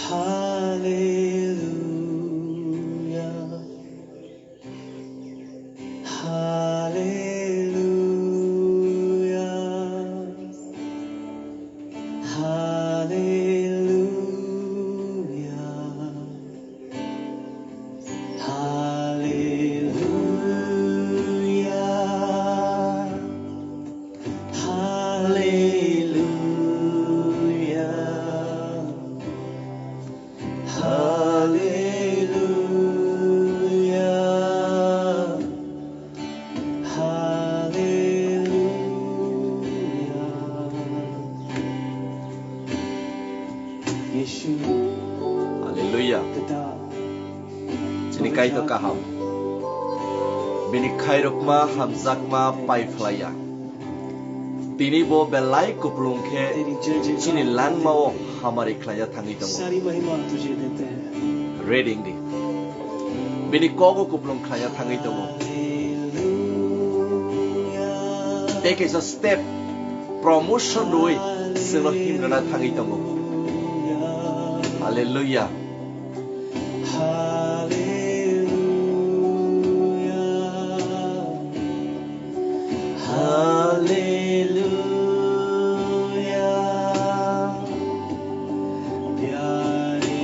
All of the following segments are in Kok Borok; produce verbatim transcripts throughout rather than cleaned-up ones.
Hallelujah. Hallelujah. Hallelujah. Hallelujah. Hallelujah. Hallelujah. Hallelujah. Yeshu. Hallelujah. Chini Kaitor kaham. Bini khairokma hamjakma pai phlaiya. Tini bo belai kupulung khe chini langmao hamari khlaina thangwi tongo. Reading di. Bini kogo kupulung khlaina thangwi tongo. Tei kaisa step promotion rwi chwngno himrwna thangwi tongo. Hallelujah. Hallelujah. Hallelujah. Pyare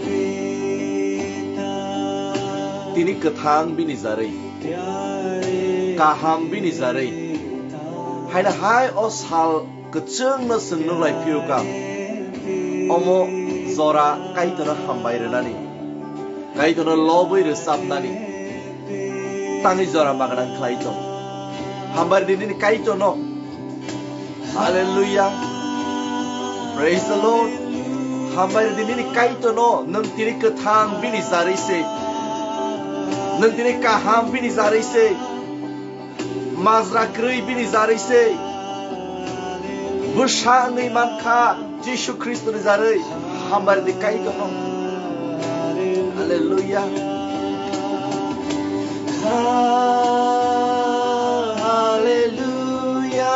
Pita. Tini kwthang bini jarwi. Kaham bini jarwi. Haino hai o sal kwchwngno chwng nuklai phiyokha. Omo jora Kaitorno hambai rwnani, Kaitorno lobwi rwchapnani, tangwi jora magwnang khlai tong. Hambai rwdi nini Kaitorno. Hallelujah. Praise the Lord. Hambai rwdi nini Kaitorno, nwng tini kwthang bini jarwi se. Nwng tini kaham bini jarwi se. Majra kwrwi bini jarwi se. Bwsa wngwi mankha Jisu Khristoni jarwi. Hambai rwdi Kaitorno. Hallelujah. Hallelujah.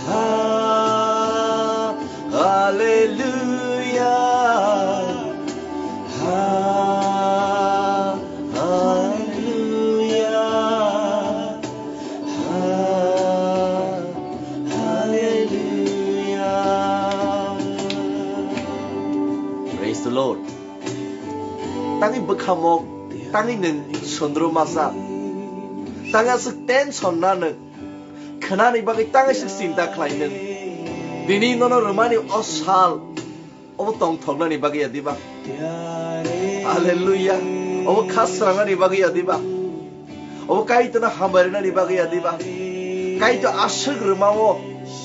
Ha-, Hallelujah. Ha-, Hallelujah. Ha-, Hallelujah. Praise the Lord. Tangwi bwkhamok, tangwi nwng sundru masa, tangwi aswk tension na nwng. Khwnani bagwi tangwi se chinta khlai nwng. Tini nono rwmani o sal, obo tongthoknani bagwi ya diba? Hallelujah. Obo kha srangnani bagwi ya diba? Obo Kaitorno hambai rwnani bagwi ya diba? Kaitor aswk rwmao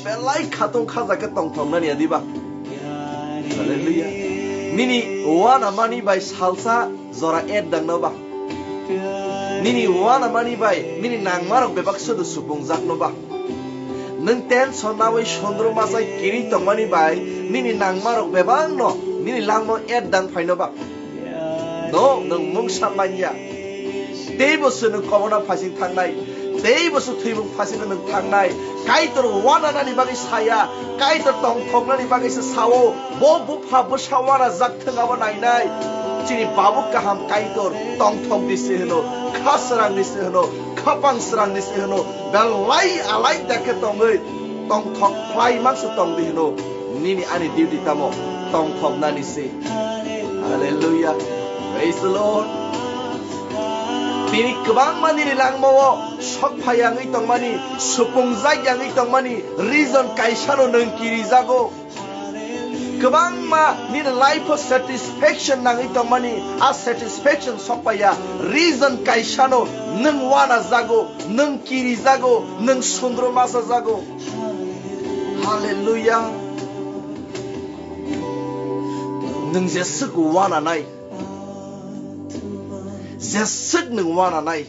belai khatung khaja khe tongthoknani ya diba? Hallelujah. Nini uanamani bai salsa jora et dangno ba? Nini uanamani bai nini nangmarok bebak sudu supungjakno ba? Nwng tension nawi sundru masa kiri tongmani bai nini nangmarok bebakno nini langmao et dang phaino ba? No, nwng mungsa manya. Teibo se nwng kobona phasing thangnai. Teibo se thwimung phasingno nwng thangnai. Kaitor uananani bagwi saya. Kaitor tongthoknani bagwi se sao. Bo bupha bwsa uanajak thwngabo nainai. Chini Babu kaham Kaitor tongthokdi se hwno, kha srangdi se hwno, khapang srangdi se hwno, belai alai da khe tongwi tongthok khlai mangsa tongdi hwno. Nini ani duty tamo? Tongthoknani se. Hallelujah. Praise the Lord. Tini kwbangma nini langmao sok phai yangwi tongmani, supungjak yangwi tongmani reason kaisano nwng kirijago. Kwbangma nini life-o satisfaction nangwi tongmani, a satisfaction sokpaiya, reason kaisano nwng uanajago, nwng kirijago, nwng sundru masajago. Hallelujah. Nwng jeswk uananai, jeswk nwng uananai,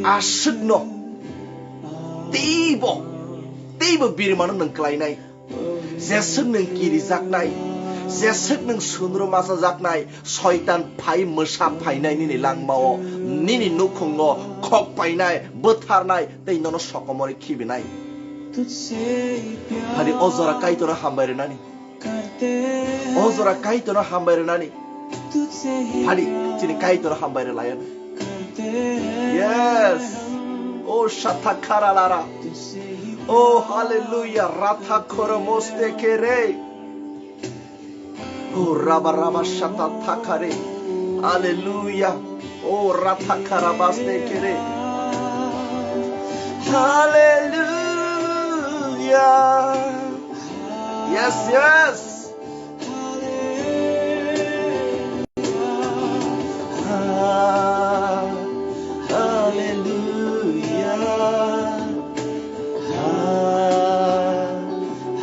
aswkno teibo, teibo birimano nwng klainai. Jeswk nwng kirijaknai, jeswk nwng sundru masajaknai, soitan phai mwsa phainai nini langmao, nini nukhungo khok painai, bwtharnai tei nono sokomorwi khibinai. Phadi o jora Kaitorno hambai rwnani. O jora Kaitorno hambai rwnani. Phadi, chini Kaitorno hambai rwlayan. Yes. O shatakara lara. O hallelujah. Ratha koromoste kere. O raba raba shata takare. Hallelujah. O ratha karabaste kere. Hallelujah. Yes, yes. Hallelujah.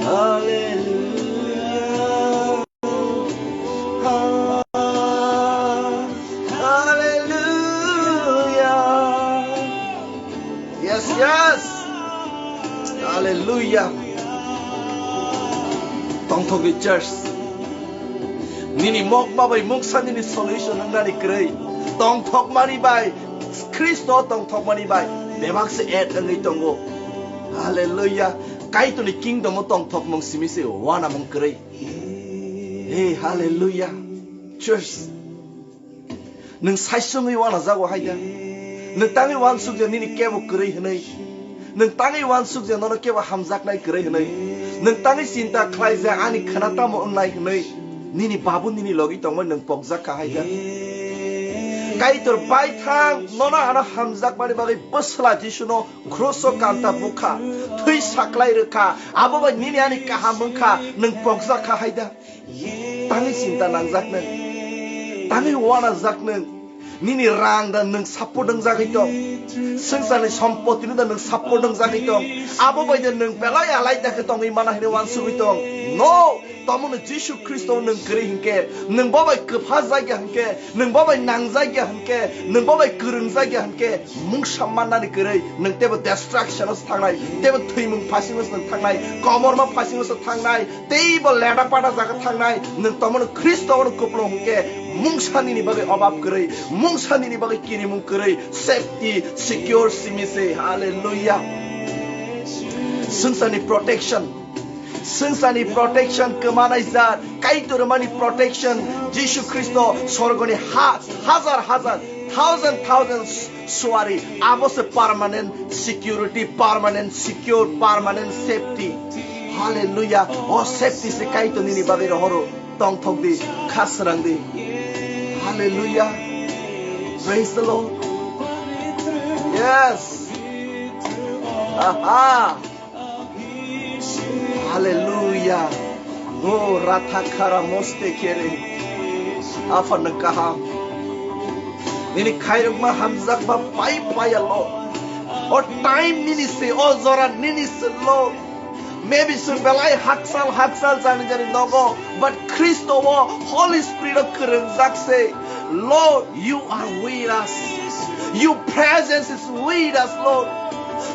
Hallelujah. Hallelujah. Yes, yes. Hallelujah. Tongthokni church. Nini mokma bai mungsa nini solution wngnani kwrwi. Tongthokmani bai, Khristo tongthokmani bai bebak se add wngwi tongo. Hallelujah. Kaitorni kingdom o tongthokmung simi se uanamung kwrwi. Hey, hallelujah. Church. Nwng saisungwi uanajago hai da? Nwng tangwi uansuk je nini kebo kwrwi hwnwi? Nwng tangwi uansuk je nono kebo hamjaknai kwrwi hwnwi? Nwng tangwi chinta khlai je ani khwna tamo wngnai hwnwi? Nini babu nini logi tongmani nwng pokjak kha hai da? Kaitor baithang nono ano hamjakmani bagwi bwsla Jisuno kruso kanta bukha, thwi saklai rwkha, abo bai nini ani kaham wngkha, nwng pokjak kha hai da? Tangwi chinta nangjak nwng, tangwi uanajak nwng, nini rang da nwng support wngjagwi tong, swngcharni sompotino da nwng support wngjagwi tong, abo bai da nwng belai alai da khe tongwi mana hwnwi uansugwi tong. No, tomono Jisu Khristo nwng kwrwi hinkhe, nwng bo bai kwpha jakya hinkhe, nwng bo bai nangjak ya hinkhe, nwng bo bai kwrwngjak ya hinkhe, mungsa mannani kwrwi nwng teibo destruction-o se thangnai, teibo thwimung phasingo se nwng thangnai, komorma phasingo se thangnai, teibo leda pada jaga thangnai. Nwng tomono Khristo-o kupulung hinkhe, mungsa nini bagwi obab kwrwi, mungsa nini bagwi kirimung kwrwi, safety, secure simi se. Hallelujah. Swngcharni protection, Swngcharni protection kwmanai jat, Kaitor mani protection, Jisu Khristo sorgoni ha-, hazar hazar, thousand thousand suari, abo se permanent security, permanent secure, permanent safety. Hallelujah. O safety se Kaitor nini bagwi rohoro. Tongthok di, khasrang di. Hallelujah. Praise the Lord. Yes. Aha. Hallelujah. O ratha khara moste khere. Aphano kaham. Nini khairokma hamjakma pai paya lo. O time nini se, o jora nini se lo. Maybe chwng belai hakchal hakchal jani jani nogo, but Khristo o Holy Spirit o kwrwngjak se. Lord, you are with us. Your presence is with us, Lord.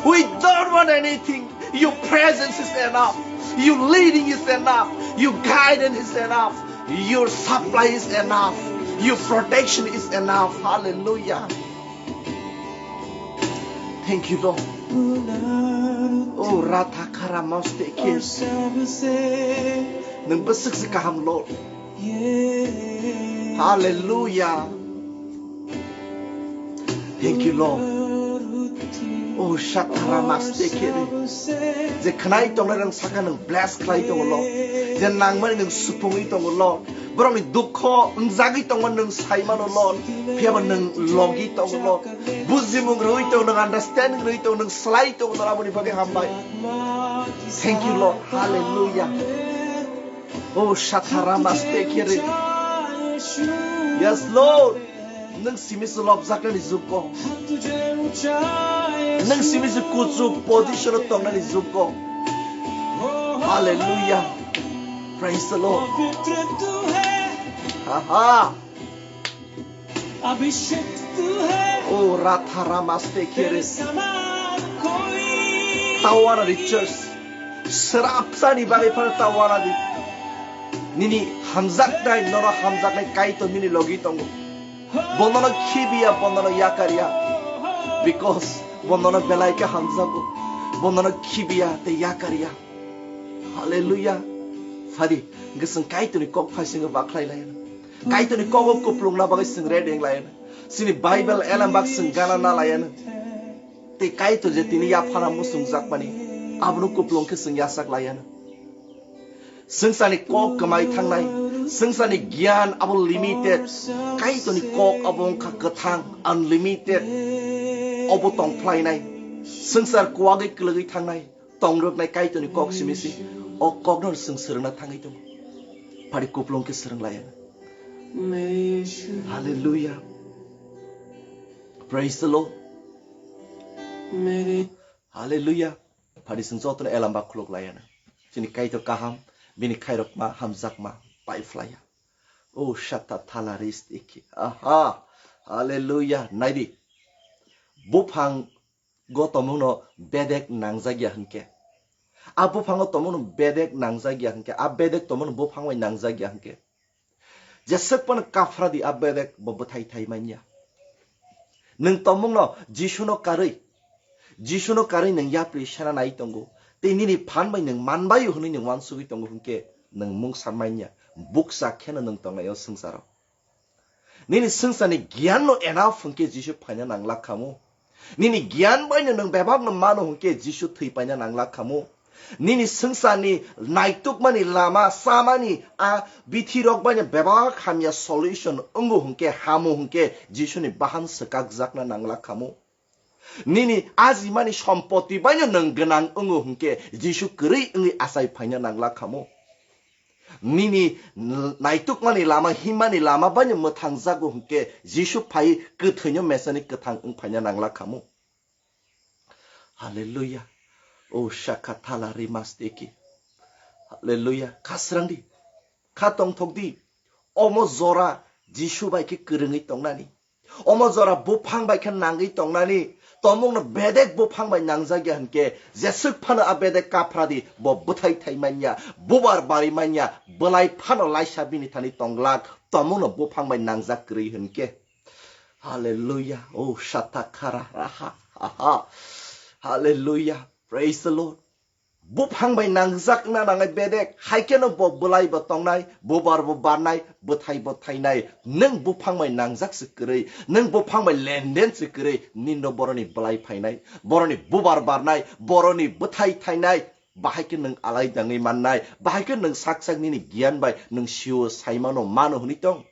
We don't want anything. Your presence is enough. Your leading is enough. Your guidance is enough. Your supply is enough. Your protection is enough. Hallelujah. Thank you, Lord. Oh, ratha khara moste khe. Nwng bwswk se kaham, Lord. Hallelujah. Thank you, Lord. Oh, shakhara maste khere. Je khnai tongnai rang saka nwng bless khlai tongo, Lord. Je nangmani nwng supungwi tongo, Lord. Borokni dukho wngjagwi tongma nwng sai mano, Lord. Phiyaba nwng logi tongo, Lord. Bujimung rwui tongo, nwng understanding rwui tongo, nwng slai tongo, Lord, aboni bagwi hambai. Thank you, Lord. Hallelujah. Oh, shakhara maste khere. Yes, Lord. Nwng simi se lobjaknani jukgo. Nwng simi se kuchuk position o tongnani jukgo. Hallelujah. Praise the Lord. Aha. O ratha ramaste khere. Tawana di church. Srapsani bagwi phano tawana di. Nini hamjaknai, nono hamjaknai Kaitor nini logi tongo. Bo nono khibiya, bo nono yakarya. Because bo nono belai khe hamjago. Bo nono khibiya tei yakarya. Hallelujah. Phadi, hwnkhe chwng Kaitorni kok phai singwi bakhlai lai anw. Kaitorni kogo kuplungna bagwi chwng ready wng lai anw. Chini Bible elembak chwng gana na lai anw. Tei Kaitor je tini yaphana muchungjakmani, abono kuplung khe chwng yachak lai anw. Swngcharni kok kwmai thangnai, swngcharni giyan abo limited, Kaitorni kok abo wngkha kwthang, unlimited, obo tongphlainai, swngchar kuwagwi kwlwgwi thangnai, tongrwknai Kaitorni kok simi si, o kokno chwng swrwngna thangwi tongo. Phadi kuplung khe swrwng lai anw. Hallelujah. Praise the Lord. Hallelujah. Phadi chwng jotono elembak khuluk lai anw. Chini Kaitor kaham, bini khairokma, hamjakma, paiphlaiya. O shata thala ristiki. Aha. Hallelujah. Naidi. Buphang go tomungno bedek nangjak ya hwnkhe. A buphango tomungno bedek nangjak ya hwnkhe. A bedek tomungno buphang bai nangjak ya hwnkhe. Jeswk phano kaphradi a bedek bo bwthai thai manya. Nwng tomungno Jisuno karwi, Jisuno karwi nwng yapri sena nai tongo. Tei nini phan bai nwng manbaio hwnwi nwng uansugwi tongo hwnkhe nwng mungsa manya. Bukcha kheno nwng tongnai o swngcharo. Nini swngcharni giyanno enough hwnkhe Jisu phaina nanglak khamu. Nini giyan baino nwng bebakno mano hwnkhe Jisu thwi paina nanglak khamu. Nini swngcharni naitukmani lama, chamani a bithirok baino bebak hamya solution wngo hwnkhe, hamo hwnkhe Jisuni bahan swkakjakna nanglak khamu. Nini ajimani sompoti baino nwng gwnang wngo hwnkhe Jisu kwrwi wngwi achai phaina nanglak khamu. Nini naitukmani lama, himmani lama baino mwthangjago hwnkhe Jisu phai kwthwino mesani kwthang wng phaina nanglak khamu. Hallelujah. O shaka thala rimasteki. Hallelujah. Kha srangdi. Kha tongthokdi. Omo jora Jisu bai khe kwrwngwi tongnani. Omo jora buphang bai khe nangwi tongnani, tomungno bedek buphang bai nangjak ya hwnkhe, jeswk phano a bedek kaphradi, bo bwthai thai manya, bubar bari manya, bwlai phano laisa bini thani tonglak, tomungno buphang bai nangjak kwrwi hwnkhe. Hallelujah. O shata khara raha. Aha. Hallelujah. Praise the Lord. Buphang bai nangjakna nangnai bedek, hai kheno bo bwlai bo tongnai, bubar bo barnai, bwthai bo thainai. Nwng buphang bai nangjak se kwrwi, nwng buphang bai lenden se kwrwi, nino boroni bwlai phainai, boroni bubar barnai, boroni bwthai thainai. Bahai khe nwng alai dangwi mannai, bahai khe nwng sak sak nini giyan bai nwng sio saimano mano hwnwi tong.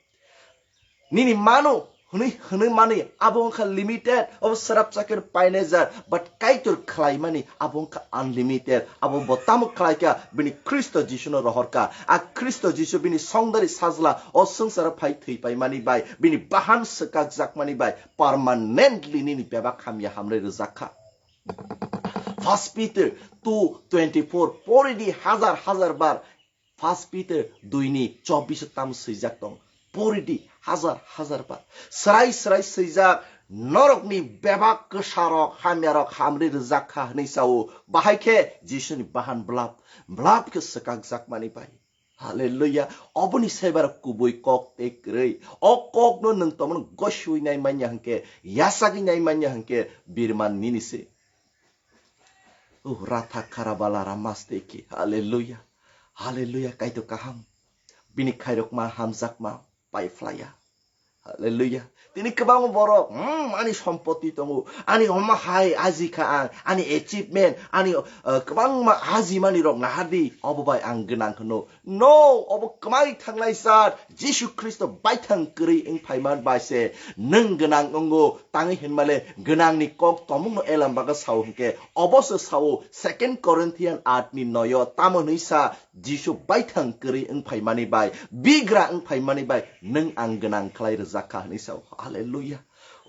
Nini mano hwnwi, hwnwi mani abo wngkha limited, abo srapsa khe painai jar, but Kaitor khlaimani abo wngkha unlimited, abo bo tamo khlaikha, bini Khristo Jisuno rohorkha, a Khristo Jisu bini songdari sajla o swngcharo phai thwi paimani bai, bini bahan swkakjakmani bai, permanently nini bebak hamya hamrwi rwjakha. First Peter two twenty-four, pori di hajar hajar bar, First Peter dui ni chobbish o tamo swijak tong. Pori di, hajar hajar bar. Srai srai swijak, norokni bebak kwsarok, hamyarok hamri rwjak kha hwnwi sao. Bahai khe Jisuni bahan blap, blap khe swkakjakmani bai. Hallelujah. Oboni saibar kubui kok tei kwrwi. O kokno nwng tomon gosiwi nai manya hwnkhe, yasagwi nai manya hwnkhe, birman nini se. Uh, ratha kharabala ramasteki. Hallelujah. Hallelujah. Kaitor kaham. Bini khairokma hamjakma paiphlaya. Hallelujah. Tini kwbangma borok, hmm, ani sompoti tongo, ani homa hai ajikha ang, ani achievement, ani, uh, kwbangma ajimani rok nahardi, obo bai ang gwnang hwno. No, obo kwmai thangnai sar, Jisu Khristo baithang kwrwi wng phaiman bai se nwng gwnang wngo, tangwi hinmale gwnangni kok tomungno elam baga sao hwnkhe, obo se sao Second Corinthian aat ni noyo, tamo hwnwi sa Jisu baithang kwrwi wng phaimani bai, bigra wng phaimani bai nwng ang gwnang khlai rwjak kha hwnwi sao. Hallelujah.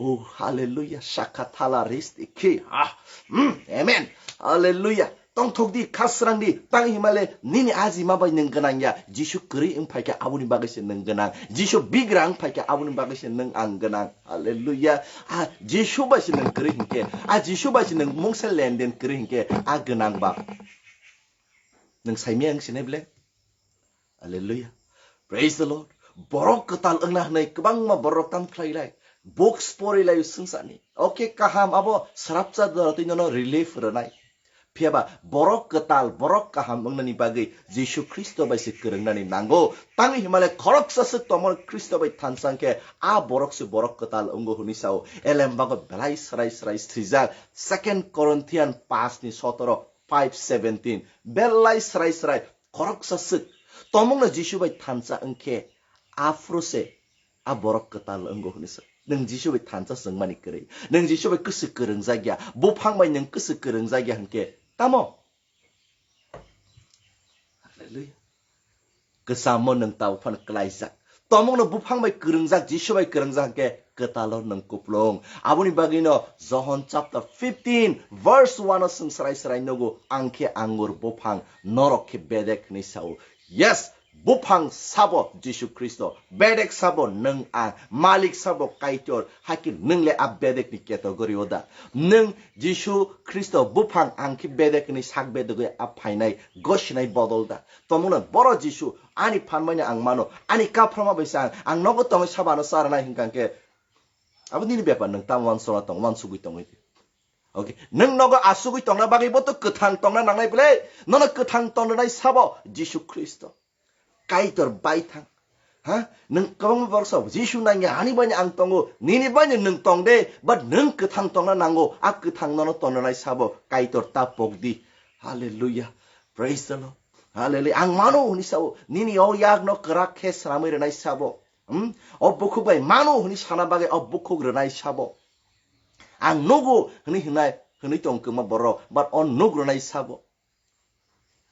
Oh, hallelujah. Sakha thala risti khi. Ah, mm, amen. Hallelujah. Tongthok di, khasrang di, tang himale, nini ajima bai nwng gwnang ya. Jisu kwrwi wng phaikha, aboni bagwi se nwng gwnang. Jisu bigra wng phaikha, aboni bagwi se nwng ang gwnang. Hallelujah. Ah, Jisu bai se nwng kwrwi hinkhe, ah, Jisu bai se nwng mungsa lenden kwrwi hinkhe, ah, gwnang ba. Nwng saimaya wng sinai ble? Hallelujah. Praise the Lord. Borok kwtal wngna hwnwi kwbangma borok tam khlai lai. Books pori lai swngchani. Okay, kaham, abo srapsa dora twi nono relief rwnai. Phiya ba borok kwtal, borok kaham wngnani bagwi Jisu Khristo bai se kwrwngnani nango. Tangwi himale khoroksa swk tongmani Khristo bai thansa hwnkhe a borok se borok kwtal wngo hwnwi sao. Elembago belai srai srai swijak. Second Corinthian paanch ni sotoro, five seventeen. Belai srai srai khoroksa swk tongmungno Jisu bai thansa wngkhe aphuru se a borok kwtal wngo hwnwi sa. Nwng Jisu bai thansa swngmani kwrwi. Nwng Jisu bai kwswk kwrwngjak ya. Buphang bai nwng kwswk kwrwngjak ya hwnkhe tamo? Hallelujah. Kwchamo nwng tabuk phano klaijak. Tomungno buphang bai kwrwngjak, Jisu bai kwrwngjak hwnkhe kwtalo nwng kuplung. Aboni bagwino Johon chapter fifteen verse one o chwng srai srai nugo, "Ang khe angur buphang, norok khe bedek," hwnwi sao. Yes, buphang sabo Jisu Khristo, bedek sabo nwng ang, malik sabo Kaitor, hakhe nwng le a bedek ni category o da? Nwng Jisu Khristo buphang, ang khe bedek hwnwi sak bedegwi a phainai gosinai bodol da? Tomungno boro Jisu, ani phan bai no ang mano, ani kapharma bai se ang, ang nogo tongwi sabo ano cha rwnai hwnkha khe, abo nini bepar, nwng tamo uansukna tong, uansugwi tongwi. Okay, nwng nogo asugwi tongna bagwi bo to kwthang tongna nangnai bwle, nono kwthang tongnai sabo Jisu Khristo. Kaitor bai thang. Ha? Nwng kwbangma borok sa, "Jisu nangya, ani bai ang tongo, nini bai nwng tong de, but nwng kwthang tongna nango, a kwthang nono tongnai sabo Kaitor ta pok di." Hallelujah. Praise the Lord. Hallelujah. Ang mano hwnwi sao, nini o yakno kwrak khe swnamwi rwnai sabo. Hmm? O bukhuk bai mano hwnwi sana bagwi o bukhuk rwnai sabo. Ang nugo hwnwi hwnai, hwnwi tong kwma borok, but o nuk rwnai sabo.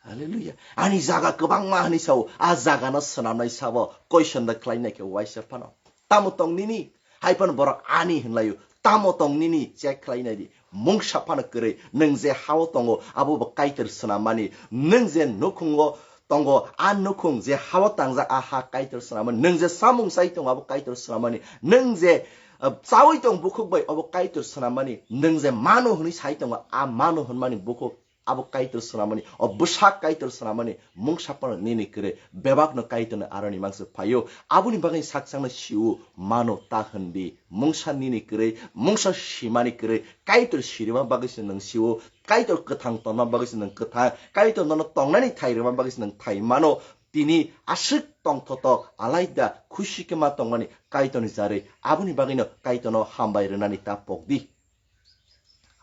Hallelujah. Ani jaga kwbangma hwnwi sao, a jagano swnamnai sabo, question da khlainai khe uaisa phano. Tamo tong nini? Hai phano borok ani hwnlaio. Tamo tong nini? Check khlainai di. Mungsa phano kwrwi, nwng je hao tongo, abo bo Kaitor swnammani. Nwng je nukhungo tongo, a nukhung je hao tangjak, a ha Kaitor swnammani. Nwng je samung sai tongo, abo Kaitor swnammani. Nwng je, uh, chaui tong bukhuk bai, abo Kaitor swnammani. Nwng je mano hwnwi sai tongo, a mano hwnmani bukhuk abo Kaitor swnamani, o bwsak Kaitor swnamani mungsa phano nini kwrwi, bebakno Kaitorni aroni mangsa phaio. Aboni bagwi sak sakno sio mano ta hwn di, mungsa nini kwrwi, mungsa simani kwrwi, Kaitor sirima bagwi se nwng sio, Kaitor kwthang tongma bagwi se nwng kwthang, Kaitor nono tongnani thai rwma bagwi se nwng thai mano. Tini aswk tongthotok, alaida khusi khe ma tongmani Kaitorni jarwi, aboni bagwino Kaitorno hambai rwnani ta pok di.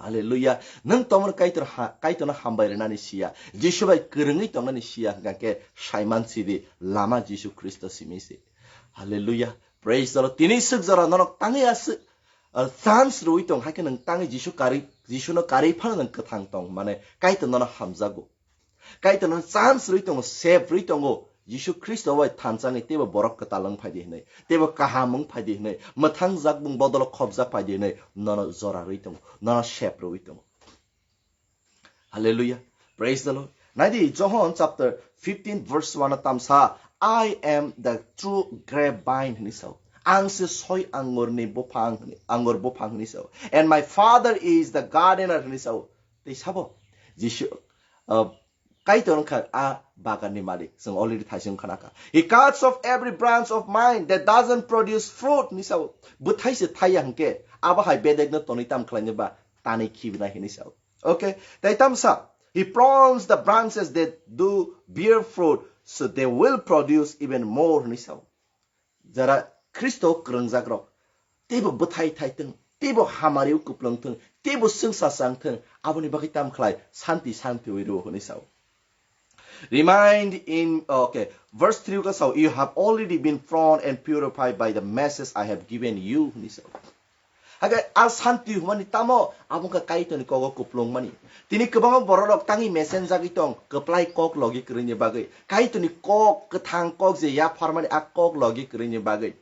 Hallelujah. Nwng tomon Kaitor ha-, Kaitorno hambai rwnani siya. Jisu bai kwrwngwi tongnani siya hwnkha khe saiman sidi lama Jisu Khristo simi se. Hallelujah. Praise the Lord. Tini swk jora norok tangwi aswk, uh, chance rwi tong, hakhe nwng tangwi Jisu karwi, Jisuno karwi phano nwng kwthang tong, mane Kaitor nono hamjago. Kaitor no chance rwi tongo, save rwi tongo. Jisu Khristo bai thansa wngwi teibo borok kwtal wng phai di hwnwi, teibo kaham wng phai di hwnwi, mwthang jak bung bodolo khopjak phai di hwnwi, nono jora rwi tongo, nono save rwi tongo. Hallelujah. Praise the Lord. Nai di, Johon chapter fifteen verse one o tamsa, "I am the true grapevine," hwnwi sao. "Ang se soi angorni buphang," hwnwi, angor buphang hwnwi sao. "And my Father is the gardener," hwnwi sao. Tei sabo, Jisu, uh, Kaitor wngkha a baganni malik, chwng already thaising khna kha. "He cuts off every branch of mine that doesn't produce fruit," hwnwi sao. Bwthai se thaiya hwnkhe, abo hai bedekno tonwi tam khlainai ba, tanwi khibinai hwnwi sao. Okay, tei tamsa, "He prunes the branches that do bear fruit, so they will produce even more," hwnwi sao. Jara Khristo kwrwngjak rok teibo bwthai thai thwng, teibo hamari o kuplung thwng, teibo swngsa chang thwng, aboni bagwi tam khlai santi santi wi rwo hwnwi sao. Remind in, okay, verse three ka sao, "You have already been pruned and purified by the message I have given you," hwnwi sao. Hakhe a santi hwnmani tamo abo wngkha Kaitorni kogo kuplung mani. Tini kwbangma bororok tangwi mesen jagwi tong, kwplai kok logi kwrwini bagwi. Kaitorni kok, kwthang kok je yapharmani a kok logi kwrwini bagwi.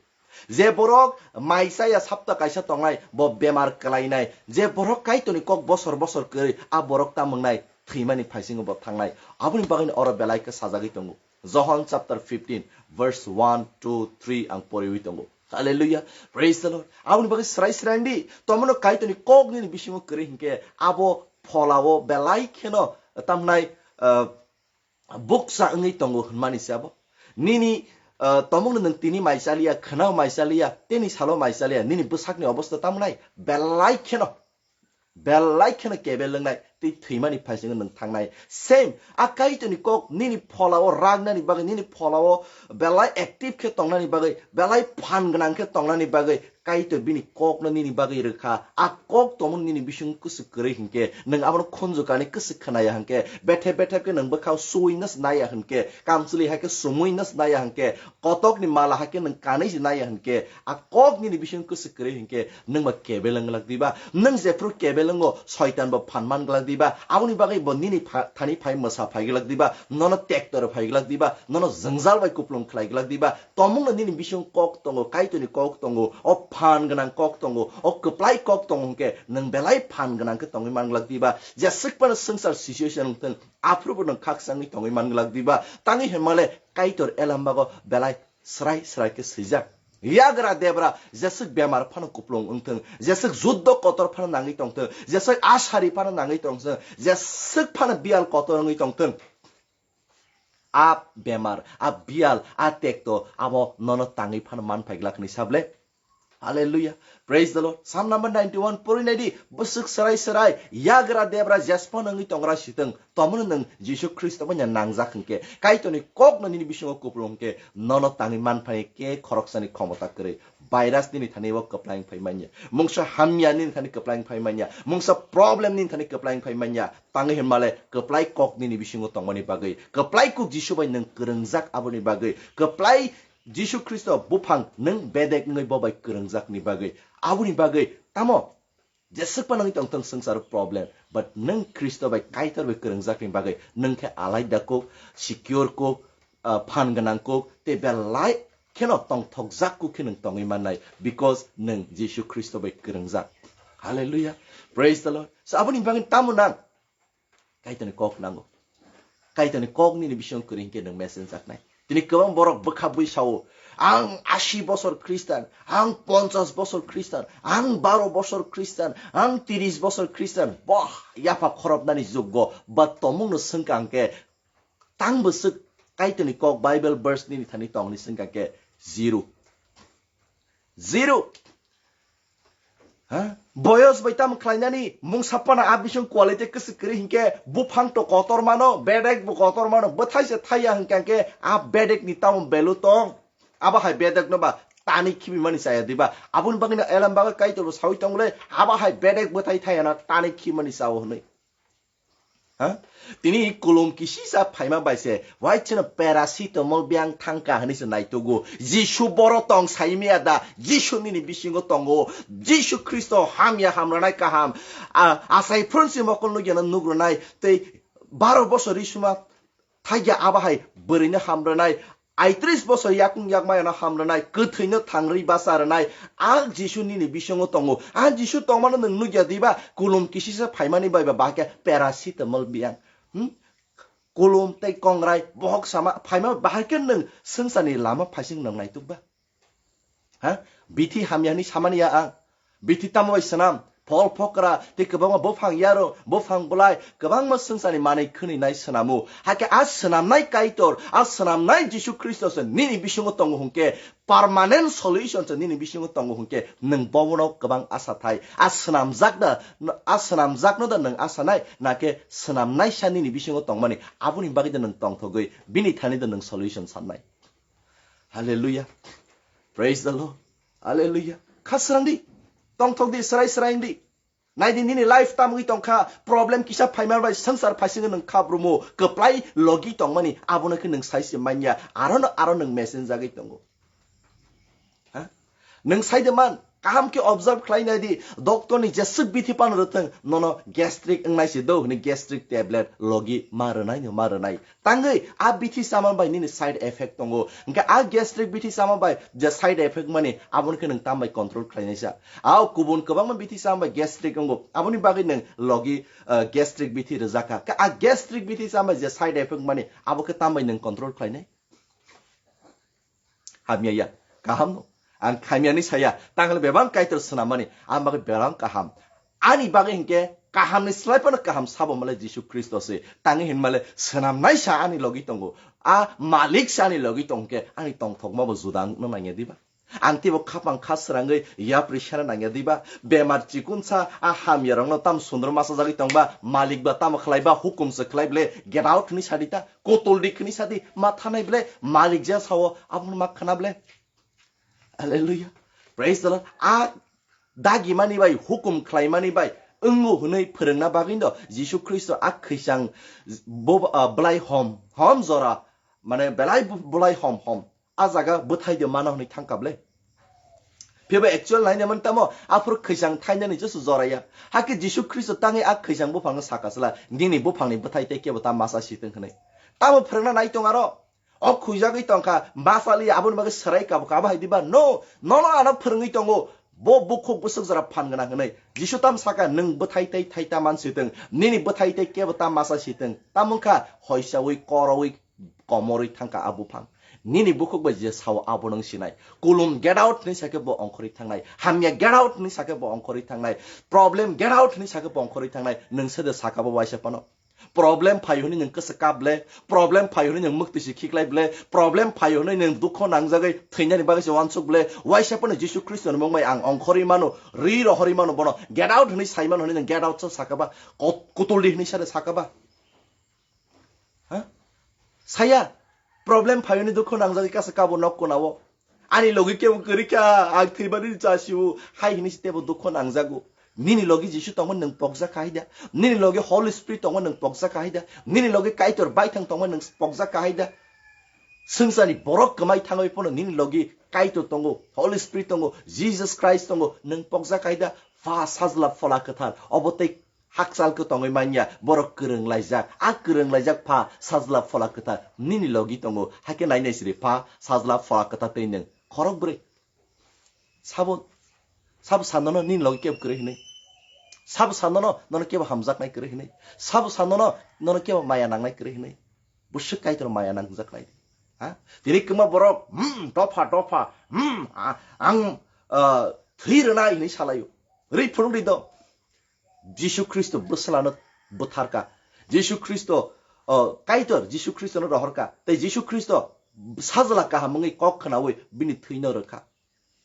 Je borok mai chaya sapta kaisa tongnai, bo bemar kwlainai. Je borok Kaitorni kok bosor bosor kwrwi, a borok tamo wngnai, thwimani phaisingo bo thangnai. Aboni bagwino oro belai khe sajagwi tongo. Johon chapter fifteen, verse one, two, three ang poriwi tongo. Hallelujah. Praise the Lord. Aboni bagwi srai srai di, tomono Kaitorni kok nini bisingo kwrwi hinkhe abo pholao belai kheno tamnai, ah, bukcha wngwi tongo hwnmani se abo. Nini, ah, tomungno nwng tini mai chaliya, khwnao mai chaliya, teni salo mai chaliya, nini bwsakni obosta tamnai belai kheno, belai kheno kebel wngnai, tei thwimani phaisingno nwng thangnai. Same, a Kaitorni kok nini pholao ragnani bagwi, nini pholao belai active khe tongnani bagwi, belai phan gwnang khe tongnani bagwi Kaitor bini kokno nini bagwi rwkha. A kok tongmani nini bising kwswk kwrwi hinkhe, nwng abono khunju kani kwswk khnaya hinkhe, bethe bethe khe nwng bwkhao suwi no naiya hinkhe, kamchwlwi hai khe sumwi no naiya hinkhe, kotokni mala hai khe nwng kanwi se naiya hinkhe, a kok nini bising kwswk kwrwi hinkhe, nwng ba kebel wng glak diba? Nwng jephru kebel wngo, soitan bo phan man glak diba? Aboni bagwi bo nini pha-, thani phai mwsa phai glak diba? Nono tektor phai glak diba? Nono jwngjal bai kuplung khlai glak diba? Tomungno nini bising kok tongo, Kaitorni kok tongo, o phan gwnang kok tongo, o kwplai kok tongo hinkhe, nwng belai phan gwnang khe tongwi man glak diba? Jeswk phano swngchar situation wng thung, aphuru bo nwng khakchangwi tongwi man glak diba? Tangwi hinmale Kaitor Elambago belai srai srai khe swijak. Yagra debra jeswk bemar phano kuplung wng thung, jeswk juddo kotor phano nangwi tong thung, jeswk asari phano nangwi tong thung, jeswk phano biyal kotor wngwi tong thung. A bemar, a biyal, a tekto abo nono tangwi phano man phai glak hwnwi sable. Hallelujah. Praise the Lord. Psalm number ninety-one pori nai di. Bwswk srai srai yagra debra jespa nangwi tongra sitwng. Tomono nwng Jisu Khristo bai nangjak hwnkhe, Kaitorni kokno nini bisingo kupulung hwnkhe, nono tangwi manphai khe khoroksani khomota kwrwi. Virus nini thani o kwplai wng phai manya. Mungsa hamya nini thani kwplai wng phai manya. Mungsa problem nini thani kwplai wng phai manya. Tangwi hinmale kwplai kok nini bisingo tongmani bagwi. Kwplai kuk Jisu bai nwng kwrwngjak aboni bagwi. Kwplai Jisu Khristo buphang nwng bedek wngwi bo bai kwrwngjakni bagwi. Aboni bagwi tamo jeswk phano wngwi tongthung swngcharo problem, but nwng Khristo bai Kaitor bai kwrwngjakni bagwi nwng khe alaida kuk, secure kuk, ah, phan gwnang kuk, tei belai kheno tongthokjak kuk khe nwng tongwi mannai, because nwng Jisu Khristo bai kwrwngjak. Hallelujah. Praise the Lord. So, aboni bagwi tamo nang Kaitorni kok nango. Kaitorni kok nini bisingo kwrwi hinkhe nwng message jaknai. Tini kwbang borok bwkha bui sao, "Ang asi bosor Khristan, ang ponchas bosor Khristan, ang baro bosor Khristan, ang tiris bosor Khristan." Boh, yapha khorop nani juggo, ba tomungno swngkha hwnkhe, tang bwswk Kaitorni kok Bible verse nini thani tongni swngkha khe zero. Zero. Ha? Boyos bai tamo khlainani, mungsa phano a bising quality kwswk kwrwi hinkhe, buphang to kotor mano, bedek bo kotor mano, bwthai se thaiya hinkha khe, a bedek ni tamo value tong? Abo hai bedek no ba tani khibi mani chaya diba? Aboni bagwi no Elam bagwi Kaitor bo sawi tong le, abo hai bedek bwthai thaiya na tani khibi mani chao hwnwi. Ha? Tini kulum kisisa phaima bai se, wai chwngno paracetamol biyang thangka hwnwi se naitugo. Jisu boro tong saimiya da? Jisu nini bisingo tongo. Jisu Khristo hamya hamranai kaham. A, asai phunsi mokol nugya no nugrunai. Tei baro bosor risuma thagya abo hai bwrwino hamranai. Aitris bosor yakung yakmayano hamrwnai, kwthwino thangrwi bacha rwnai, a Jisu nini bisingo tongo. A Jisu tongmano nwng nukya diba? Kulum kisisa phaimani bai ba bahai khe paracetamol biyang. Hmm? Kulum tei kongrai bohok sama phaima bahai khe nwng swngcharni lama phaising nwng naituk ba? Ha? Bithi hamyani samani ya ang. Bithi tamo bai swnam, phol phokra, tei kwbangma buphang yarwng, buphang bwlai, kwbangma swngcharni manwi khwnwi nai swnamo. Hakhe a swnamnai Kaitor, a swnamnai Jisu Khristo se nini bisingo tongo hwnkhe, permanent solution se nini bisingo tongo hwnkhe, nwng bobono kwbang asa thai. A swnamjak da, a swnamjakno da nwng asa nai, nakhe swnamnaisa nini bisingo tongmani, aboni bagwi da nwng tongthogwi, bini thani da nwng solution sannai. Hallelujah. Praise the Lord. Hallelujah. Kha srang di. Tongthok di, srai srai di. Nai di, nini life tamwi tongkha, problem kisa phaima bai swngchar phaisingo nwng kha brumo, kwplai logi tongmani, abono khe nwng sai se manya, aro no, aro nwng message jagwi tongo. Ha? Nwng sai de man, kaham khe observe khlai nai di, doctor ni jeswk bithi pano rwthwng, nono gastric wngnai se do, hwnwi gastric tablet logi ma rwnai no ma rwnai. Tangwi a bithi sama bai nini side effect tongo. Hwnkhe a gastric bithi sama bai je side effect mani, aboni khe nwng tam bai control khlainai sa. Ao kubun kwbangma bithi sama bai gastric wngo, aboni bagwi nwng logi, ah, gastric bithi rwjak kha. Khe a gastric bithi sama bai je side effect mani, abo khe tam bai nwng control khlainai? Hamya ya, kaham no. Ang khamya ni saya, tangle bebang Kaitor swnam mani, ang bagwi bebang kaham. Ani bagwi hinkhe kaham ni slai phano kaham sabo male Jisu Khristo se. Tangi hin male swnam nai sa ani logi tongo. A malik sa ani logi tong khe ani tongthok ma bo judang no nangya diba? Ang teibo khapang kha srangwi yapri sena nangya diba? Bemar chikunsa a hamyarokno tam sundro masa jagwi tongba, malik ba tamo khlaiba, hukum se khlai ble, get out hwnwi sadi ta, kotol di hwnwi sadi, ma thanai ble, malik ja sao, abono ma khna ble. Hallelujah. Praise the Lord. A dagimani bai, hukum khlaimani bai, wngo hwnwi phwrwngna bagwi no Jisu Khristo a khwisang bo, ah, belai hom, hom jora, mane belai bu-, belai hom hom. A jaga bwthai de mano hwnwi thangkha ble. Phiba actual naina man tamo, aphuru khwisang thainani jesu joraya. Hakhe Jisu Khristo tangwi a khwisang buphangno saka sla, nini buphangni bwthai tei kebo ta masa sitwng hwnwi. Tamo phwrwngna nai tong aro. O khujagwi tongkha, masa li aboni bagwi swrai kabo kabo hai diba? No, nono ano phwrwngwi tongo. Bo bukhuk bwswk jora phan gwnang hwnwi. Jisu tam saka, "Nwng bwthai tei thai ta man sitwng, nini bwthai tei kebo ta masa sitwng." Tamo wngkha, hoisawi, korowi, komorwi thangkha a buphang. Nini bukhuk bai je sao abo nwng sinai. Kulum get out hwnwi sakhe bo ongkhorwi thangnai. Hamya get out hwnwi sakhe bo ongkhorwi thangnai. Problem get out hwnwi sakhe bo ongkhorwi thangnai. Nwng sede saka bo waisa phano. Problem phai hwnwi nwng kwsa kap ble, problem phai hwnwi nwng mwktwi se khiklai ble, problem phai hwnwi nwng dukho nangjagwi thwinani bagwi se uansuk ble, waisa phano Jisu Khristo ni mung bai ang ongkhorwi mano, ri rohorwi mano bono, get out hwnwi sai mano hwnwi nwng get out sa sakaba, kot-, kutuldi hwnwi sade sakaba. Ha? Saya, problem phai hwnwi dukho nangjagwi kasa kabo nok kunao. Ani logi kebo kwrwi kha, ang thwibani chasiu, hai hwnwi se tebo dukho nangjago. Nini logi Jisu tongma nwng pokjak kha haida. Nini logi Holy Spirit tongma nwng pokjak kha haida. Nini logi Kaitor baithang tongma nwng pokjak kha haida. Swngcharni borok kwmai thangwi phano nini logi Kaitor tongo, Holy Spirit tongo, Jesus Christ tongo, nwng pokjak kha haida. Pha Sajla Phola Kwthar, obo tei hakchal khe tongwi manya, borok kwrwng laijak. A kwrwng laijak Pha Sajla Phola Kwthar nini logi tongo. Hakhe nai nai siri Pha Sajla Phola Kwthar tei nwng khorok bwrwi. Sabo, sabo sanono nini logi kebo kwrwi hwnwi. Sabo sanono nono kebo hamjaknai kwrwi hwnwi. Sabo sanono nono kebo maya nangnai kwrwi hwnwi. Bwswk Kaitor maya nangjaknai. Ha? Tini kwma borok, hmm, dopha, dopha, hmm, a-, ang, ah, thwi rwnai hwnwi salaio. Ri phunukdi do. Jisu Khristo bwslano bwtharka. Jisu Khristo, o, Kaitor Jisu Khristono rohorka. Tei Jisu Khristo sajla kaham wngwi kok khnaui bini thwino rwkha.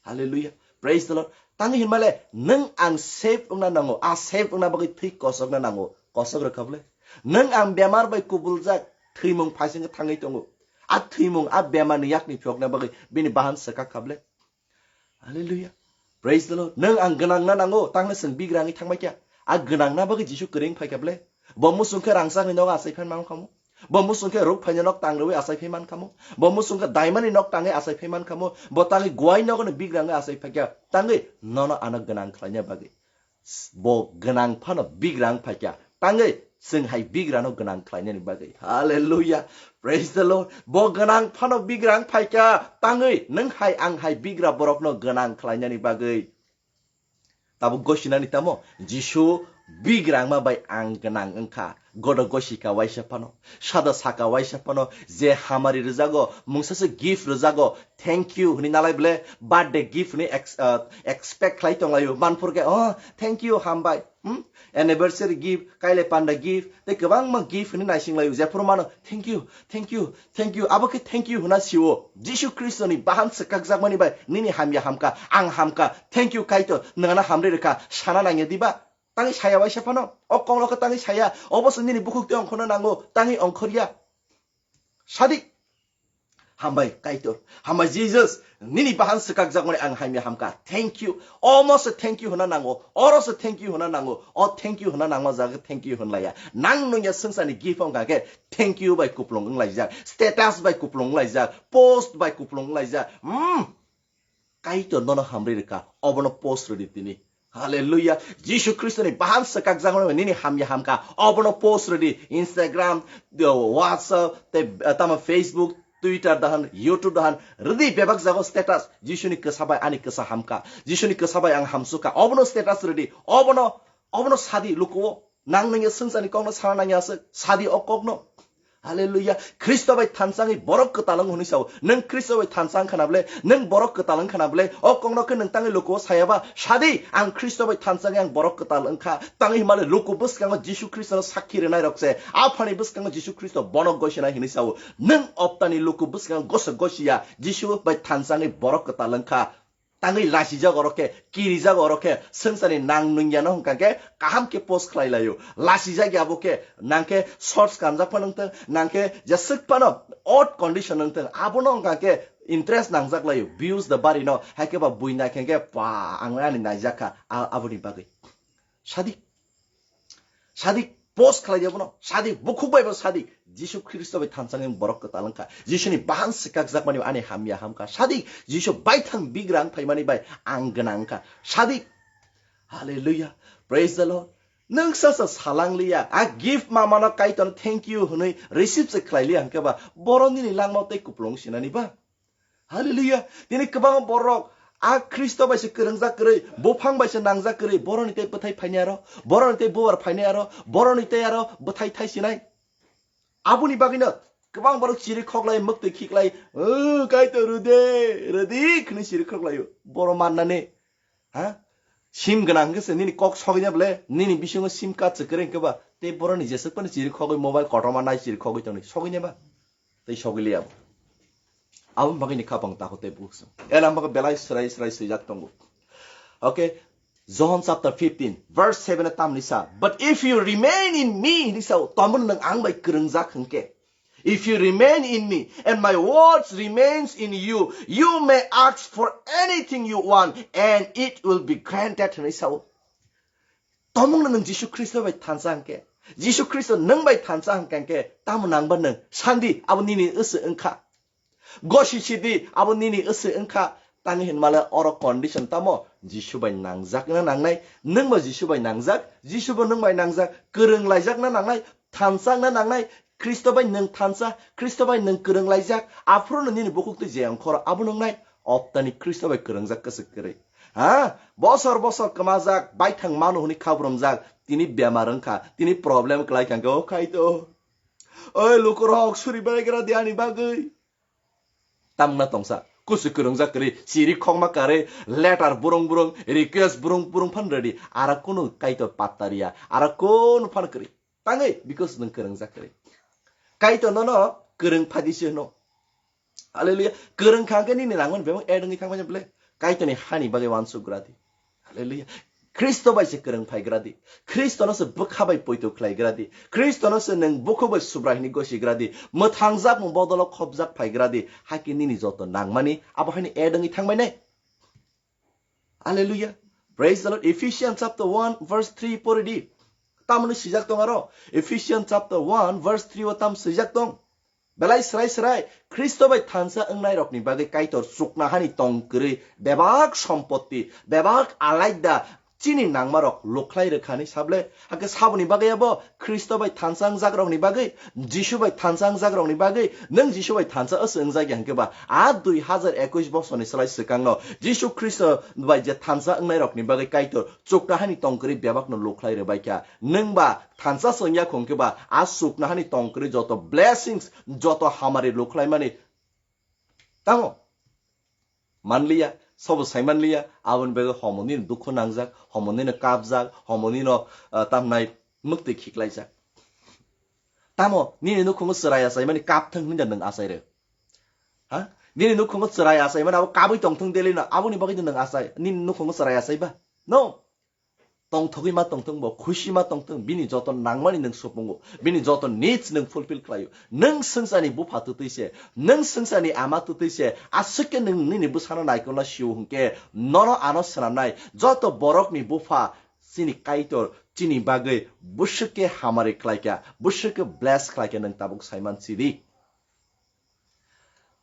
Hallelujah. Praise the Lord. Tangwi hinmale, nwng ang save wngna nango. A save wngna bagwi thwi kosokna nango. Kosok rwkha bwle. Nwng ang bemar bai kubuljak, thwimung phaisingkhe thangwi tongo. A thwimung, a bemarni yakni phiyokna bagwi bini bahan swkak kha bwle. Hallelujah. Praise the Lord. Nwng ang gwnang na nango, tangna chwng bigrangwi thangbai kya. A gwnang na bagwi Jisu kwrwng phai kha bwle. Bo muchung khe rangchakni nogo achai phan man khamo. Bo muchung khe ruk phaina nok tang rwi achai phai man khamo. Bo muchung khe daimani nok tangwi achai phai man khamo. Bo tangwi guai nogo ni bigrangwi achai phai kya. Tangwi nono ano gwnang khlaina bagwi. Bo gwnang phano bigrang phaikya, tangwi chwng hai bigrano gwnang khlainani bagwi. Hallelujah. Praise the Lord. Bo gwnang phano bigrang phaikya, tangwi nwng hai ang hai bigra borokno gwnang khlainani bagwi. Tabuk gosinani tamo? Jisu bigrangma bai ang gwnang wngkha. Godo gosika waisa phano, sada saka waisa phano, je hamari rwjago, mungsa se gift rwjago, thank you hwnwi nalai bwle, birthday gift hwnwi ex-, uh, expect khlai tonglaio, manphur khe, "Oh, thank you, hambai." Hmm? Anniversary gift, kailai panda gift, tei kwbangma gift hwnwi naisinglaio, jephuru mano, "Thank you, thank you, thank you." Abo khe thank you hwna sio. Jisu Khristoni bahan swkakjakmani bai nini hamya hamkha, ang hamkha, thank you Kaitor, nwngno hamri rwkha, sana nangya diba? Tangwi saya waisa phano. O kokno khe tangwi saya. Obo se nini bukhuk twi ongkhorna nango. Tangwi ongkhorya. Sadi. Hambai Kaitor. Hambai Jesus. Nini bahan swkakjakmani ang hamya hamkha. Thank you. Omo se thank you hwna nango. Oro se thank you hwna nango. O thank you hwna nangma jaga thank you hwnlaiya. Nang nungya swngcharni gift wngkha khe thank you bai kuplung wnglaijak. Status bai kuplung wnglaijak. Post bai kuplung wnglaijak. Hmm. Kaitor nono hamri rwkha, obono post rwdi tini. Hallelujah. Jisu Khristoni bahan swkakjakmani nini hamya hamkha, obono post rwdi. Instagram, WhatsApp, tei, eh, tamo Facebook, Twitter dahan, YouTube dahan, rwdi bebak jago status. Jisuni kwsa bai ani kwsa hamkha. Jisuni kwsa bai ang hamsukha. Obono status rwdi. Obono, obono sadi lukuo. Nang nangya swngcharni kokno sana nangya aswk. Sadi o kokno. Hallelujah. Khristo bai thansa wngwi borok kwtal wng hwnwi sao. Nwng Khristo bai thansa wngkha na ble? Nwng borok kwtal wngkha na ble? O kokno khe nwng tangwi lukuo sayaba? Sadi, ang Khristo bai thansa wngwi ang borok kwtal wngkha. Tangwi hwnmale luku bwskango Jisu Khristono sakhi rwnairok se. Aphani bwskango Jisu Khristo bono gosinai hwnwi sao. Nwng optani luku bwskango gosok gosiya Jisu bai thansa wngwi borok kwtal wngkha. Tangwi lasijak oro khe, kirijak oro khe, swngcharni nang nungya no hwnkha khe kaham khe post khlai laio. Lasijak ya bo khe, nang khe shorts kanjak phano wngthang, nang khe jeswk phano odd condition wngthang, abono hwnkha khe interest nangjak laio. Views da bari no, hai khe ba bui nai khe khe, pa, ang ani naijak kha, a-, aboni bagwi. Sadi. Sadi post khlai ya bono. Sadi bukhuk bai bo sadi. Jisu Khristo bai thansa wngwi borok kwtal wngkha. Jisuni bahan swkakjakmani ani hamya hamkha. Sadi Jisu baithang bigrang phaimani bai ang gwnang wngkha. Sadi. Hallelujah. Praise the Lord. Nwng sasa salangliya. A gift mamano Kaitor thank you hwnwi receive se khlailiya hwnkhe ba borok nini langmao tei kupulung sinani ba. Hallelujah. Tini kwbangma borok a Khristo bai se kwrwngjak kwrwi, buphang bai se nangjak kwrwi, boroni tei bwthai phainai aro, boroni tei bubar phainai aro, boroni tei aro bwthai thai sinai. Aboni bagwino kwbang borok chiri khoklai, mwktwi khiklai, "O, Kaitor rwde, rwdi," hwnwi chiri khoklaio. Boro mannani, ha? Sim gwnang hwnkhe se nini kok sogwi na ble, nini bisingo sim card se kwrwi hwnkhe ba, tei boroni jeswk phano chiri khogwi mobile kotorma nai chiri khogwi tongni, sogwi ne ba? Tei sogwi liya bo. Aboni bagwi ni khapang takhuk tei bukhuk se. Ela bagwi belai swrai swrai swijak tongo. Okay, John chapter fifteen, verse seven o tamni sa, "But if you remain in me," hwnwi sao, "Tomon nwng ang bai kwrwngjak hwnkhe, if you remain in me and my words remains in you, you may ask for anything you want and it will be granted," hwnwi sao. Tomon nwng Jisu Khristo bai thansa hwnkhe, Jisu Khristo nwng bai thansa hwnkhe, hwnkhe tamo nangba nwng sandi, abo nini wngkha. Gosi sidi, abo nini wngkha. Tangwi hinmale oro condition tamo? Jisu bai nangjakna nangnai. Nwngbo Jisu bai nangjak, Jisu bo nwng bai nangjak. Kwrwng laijakna nangnai, thansa wngna nangnai. Khristo bai nwng thansa, Khristo bai nwng kwrwng laijak. Aphuru no nini bukhuk twi je ongkhoro abo nwngnai. Optani Khristo bai kwrwngjak kwswk kwrwi. Ha? Bosor bosor kwmajak, baithang mano hwnwi khabrumjak. Tini bemar wngkha, tini problem kwlai kha, hwnkhe, "O Kaitor, oi lukurok suri belai gra di ani bagwi." Tamna tongsa, kusu kwrwngjak kwrwi, chiri khokma karwi, letter burung burung, request burung burung phan ready. Ara kunu Kaitor patta riya, ara kunu phan kwrwi. Tangwi, because nwng kwrwngjak kwrwi. Kaitor nono kwrwng phadi se hwno. Hallelujah. Kwrwng kha hwnkhe nini nangmani bebak add wngwi thangmani ble. Kaitorni hani bagwi uansuk gra di. Hallelujah. Khristo bai se kwrwng phai gra di. Khristono se bwkha bai poito khlai gra di. Khristono se nwng bukhuk bai Subrai hwnwi gosi gra di. Mwthangjak mung bodolo khopjak phai gra di. Hakhe nini joto nangmani abo haino add wngwi thangbai nai. Hallelujah. Praise the Lord. Ephesians chapter one verse three pori di. Tamoni swijak tong aro. Ephesians chapter one verse three o tam swijak tong. Belai srai srai Khristo bai thansa wngnai rokni bagwi Kaitor chukna hani tong kwrwi bebak sompotti, bebak alaida chini nangmarok lukhlai rwkhani sable. Hakhe saboni bagwi abo Khristo bai thansa wngjak rokni bagwi, Jisu bai thansa wngjak rokni bagwi, nwng Jisu bai thansa wngjakya hwnkhe ba, a dui hazar ekush bosorni slai swkangno Jisu Khristo bai je thansa wngnai rokni bagwi Kaitor chukna hani tong kwrwi bebakno lukhlai rwbaikha. Nwng ba thansa se wngya khong khe ba, a chukna hani tong kwrwi joto blessings, joto hamari lukhlaimani. Tamo? Manliya, sobo sai manliya, aboni bagwi homo nini dukhu nangjak, homo nini kapjak, homo nino, ah, tamnai mwktwi khiklaijak. Tamo, nini nukhungo chwrai achaimani kapthwng hwnwi da nwng achai rw? Ha? Nini nukhungo chwrai achaimani abo kabwi tongthwng delino, aboni bagwi da nwng achai, nini nukhungo chwrai achai ba? No. Tongthogwi ma tongthwng bo, khusi ma tongthwng, bini joto nangmani nwng supungo, bini joto needs nwng fulfill khlaio. Nwng swngcharni bupha twtwi se, nwng swngcharni ama twtwi se, aswk khe nwng nini bwsano naikolna sio hwnkhe, nono ano swnamnai joto borokni bupha chini Kaitor chini bagwi bwswk khe hamari khlaikha, bwswk khe bless khlaikha, nwng tabuk saiman sidi.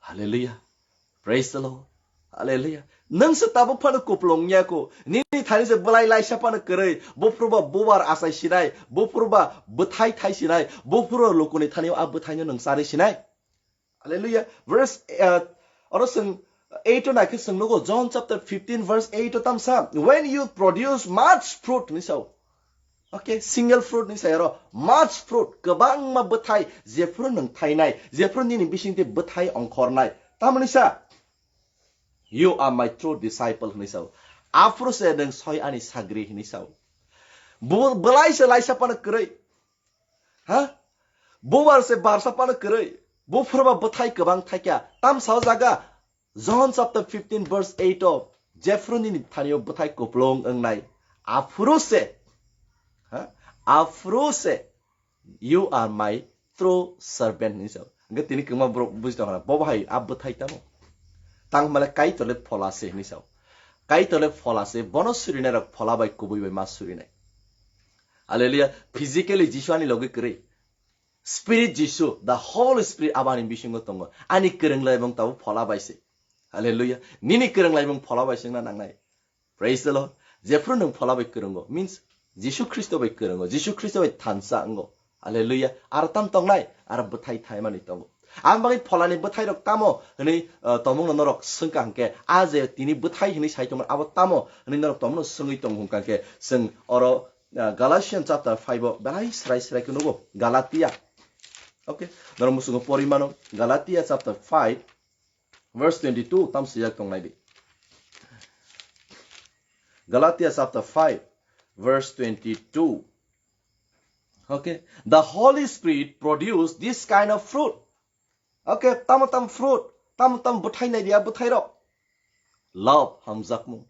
Hallelujah. Praise the Lord. Hallelujah. Nwng se tabuk phano kupulung ya ko. Nini thani se bwlai laisa phano kwrwi. Buphuru ba bubar achai sinai. Buphuru ba bwthai thai sinai. Buphuru lukuni thani a bwthai no nwng chari sinai. Hallelujah. Verse, uh, oro swng eight o naikhe swng nugo. John chapter fifteen verse eight o tamsa. When you produce much fruit, ni sao. Okay, single fruit ni saya ro much fruit, kwbangma bwthai, jephuru nwng thainai, jephuru nini bisingtwi bwthai ongkhornai. Tamoni sa, "You are my true disciple," hwnwi sao. Aphuru se nwng soi ani sagri hwnwi sao. Bu-, bwlai se laisa phano kwrwi. Ha? Bubar se barsa phano kwrwi. Buphuru ba bwthai kwbang thaikya. Tam sao jaga, John chapter fifteen verse eight o, jephuru nini thani o bwthai kuplung wngnai. Aphuru se, ha? Aphuru se, "You are my true servant," hwnwi sao. Hwnkhe tini kwma borok buji tongkha, "Bo bahai a bwthai tamo?" Tang hwnmale Kaitor le phola se hwnwi sao. Kaitor le phola se, bono surinai rok phola bai kubui bai ma surinai. Hallelujah. Physically Jisu ani logi kwrwi. Spirit Jisu, the Holy Spirit abo ani bisingo tongo. Ani kwrwng laibung tabo phola bai se. Hallelujah. Nini kwrwng laibung phola bai se wngna nangnai. Praise the Lord. Jephuru nwng phola bai kwrwngo, means Jisu Khristo bai kwrwngo, Jisu Khristo bai thansa wngo. Hallelujah. Aro tam tongnai, aro bwthai thaimani tongo. Ang bagwi pholani bwthai rok tamo hwnwi, uh, tomungno norok swngkha hwnkhe, a je tini bwthai hwnwi sai tongmani abo tamo hwnwi norok tomungno swngwi tongo hwnkha hwnkhe, chwng oro, uh, Galatian chapter five o belai srai srai khe nugo. Galatia. Okay. Norok muchungo pori mano. Galatia chapter five, verse twenty-two, tam swijak tongnai di. Galatia chapter five, verse twenty-two. Okay, the Holy Spirit produce this kind of fruit. Okay, tamo tam fruit, tamo tam bwthai nai dia bwthai rok. Love, hamjakmung.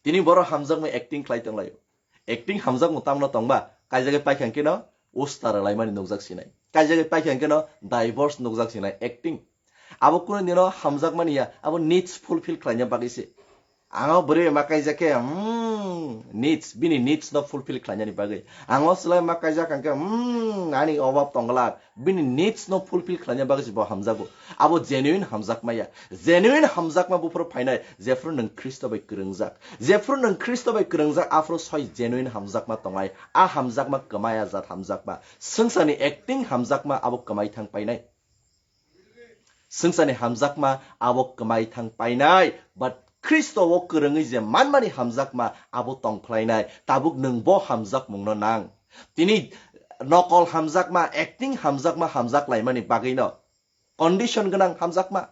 Tini borok hamjakmung acting khlai tonglaio. Acting hamjakmung tamno tongba, kaijagwi paikha hwnkhe no usta rwlaimani nukjak sinai. Kaijagwi paikha hwnkhe no divorce nukjak sinai acting. Abo kunu dino hamjakmani ya, abo needs fulfill khlaina bagwi se. Ang o bwrwi ma kaijak khe, hmm, needs, bini needs no fulfill khlainani bagwi. Ang o chwlai ma kaijak hwnkhe, hmm, ani obab tongla, bini needs no fulfill khlaina bagwi se bo hamjago. Abo genuine hamjakma ya. Genuine hamjakma buphuru phainai, jephuru nwng Khristo bai kwrwngjak. Jephuru nwng Khristo bai kwrwngjak, aphuru soi genuine hamjakma tongnai. A hamjakma kwmaya jat hamjakma. Swngcharni acting hamjakma abo kwmai thang painai. Swngcharni hamjakma abo kwmai thang painai, but Khristo o kwrwngwi je manmani hamjakma abo tong phlainai. Tabuk nwng bo hamjakmungno nang. Tini nokol hamjakma, acting hamjakma hamjak laimani bagwino condition gwnang hamjakma.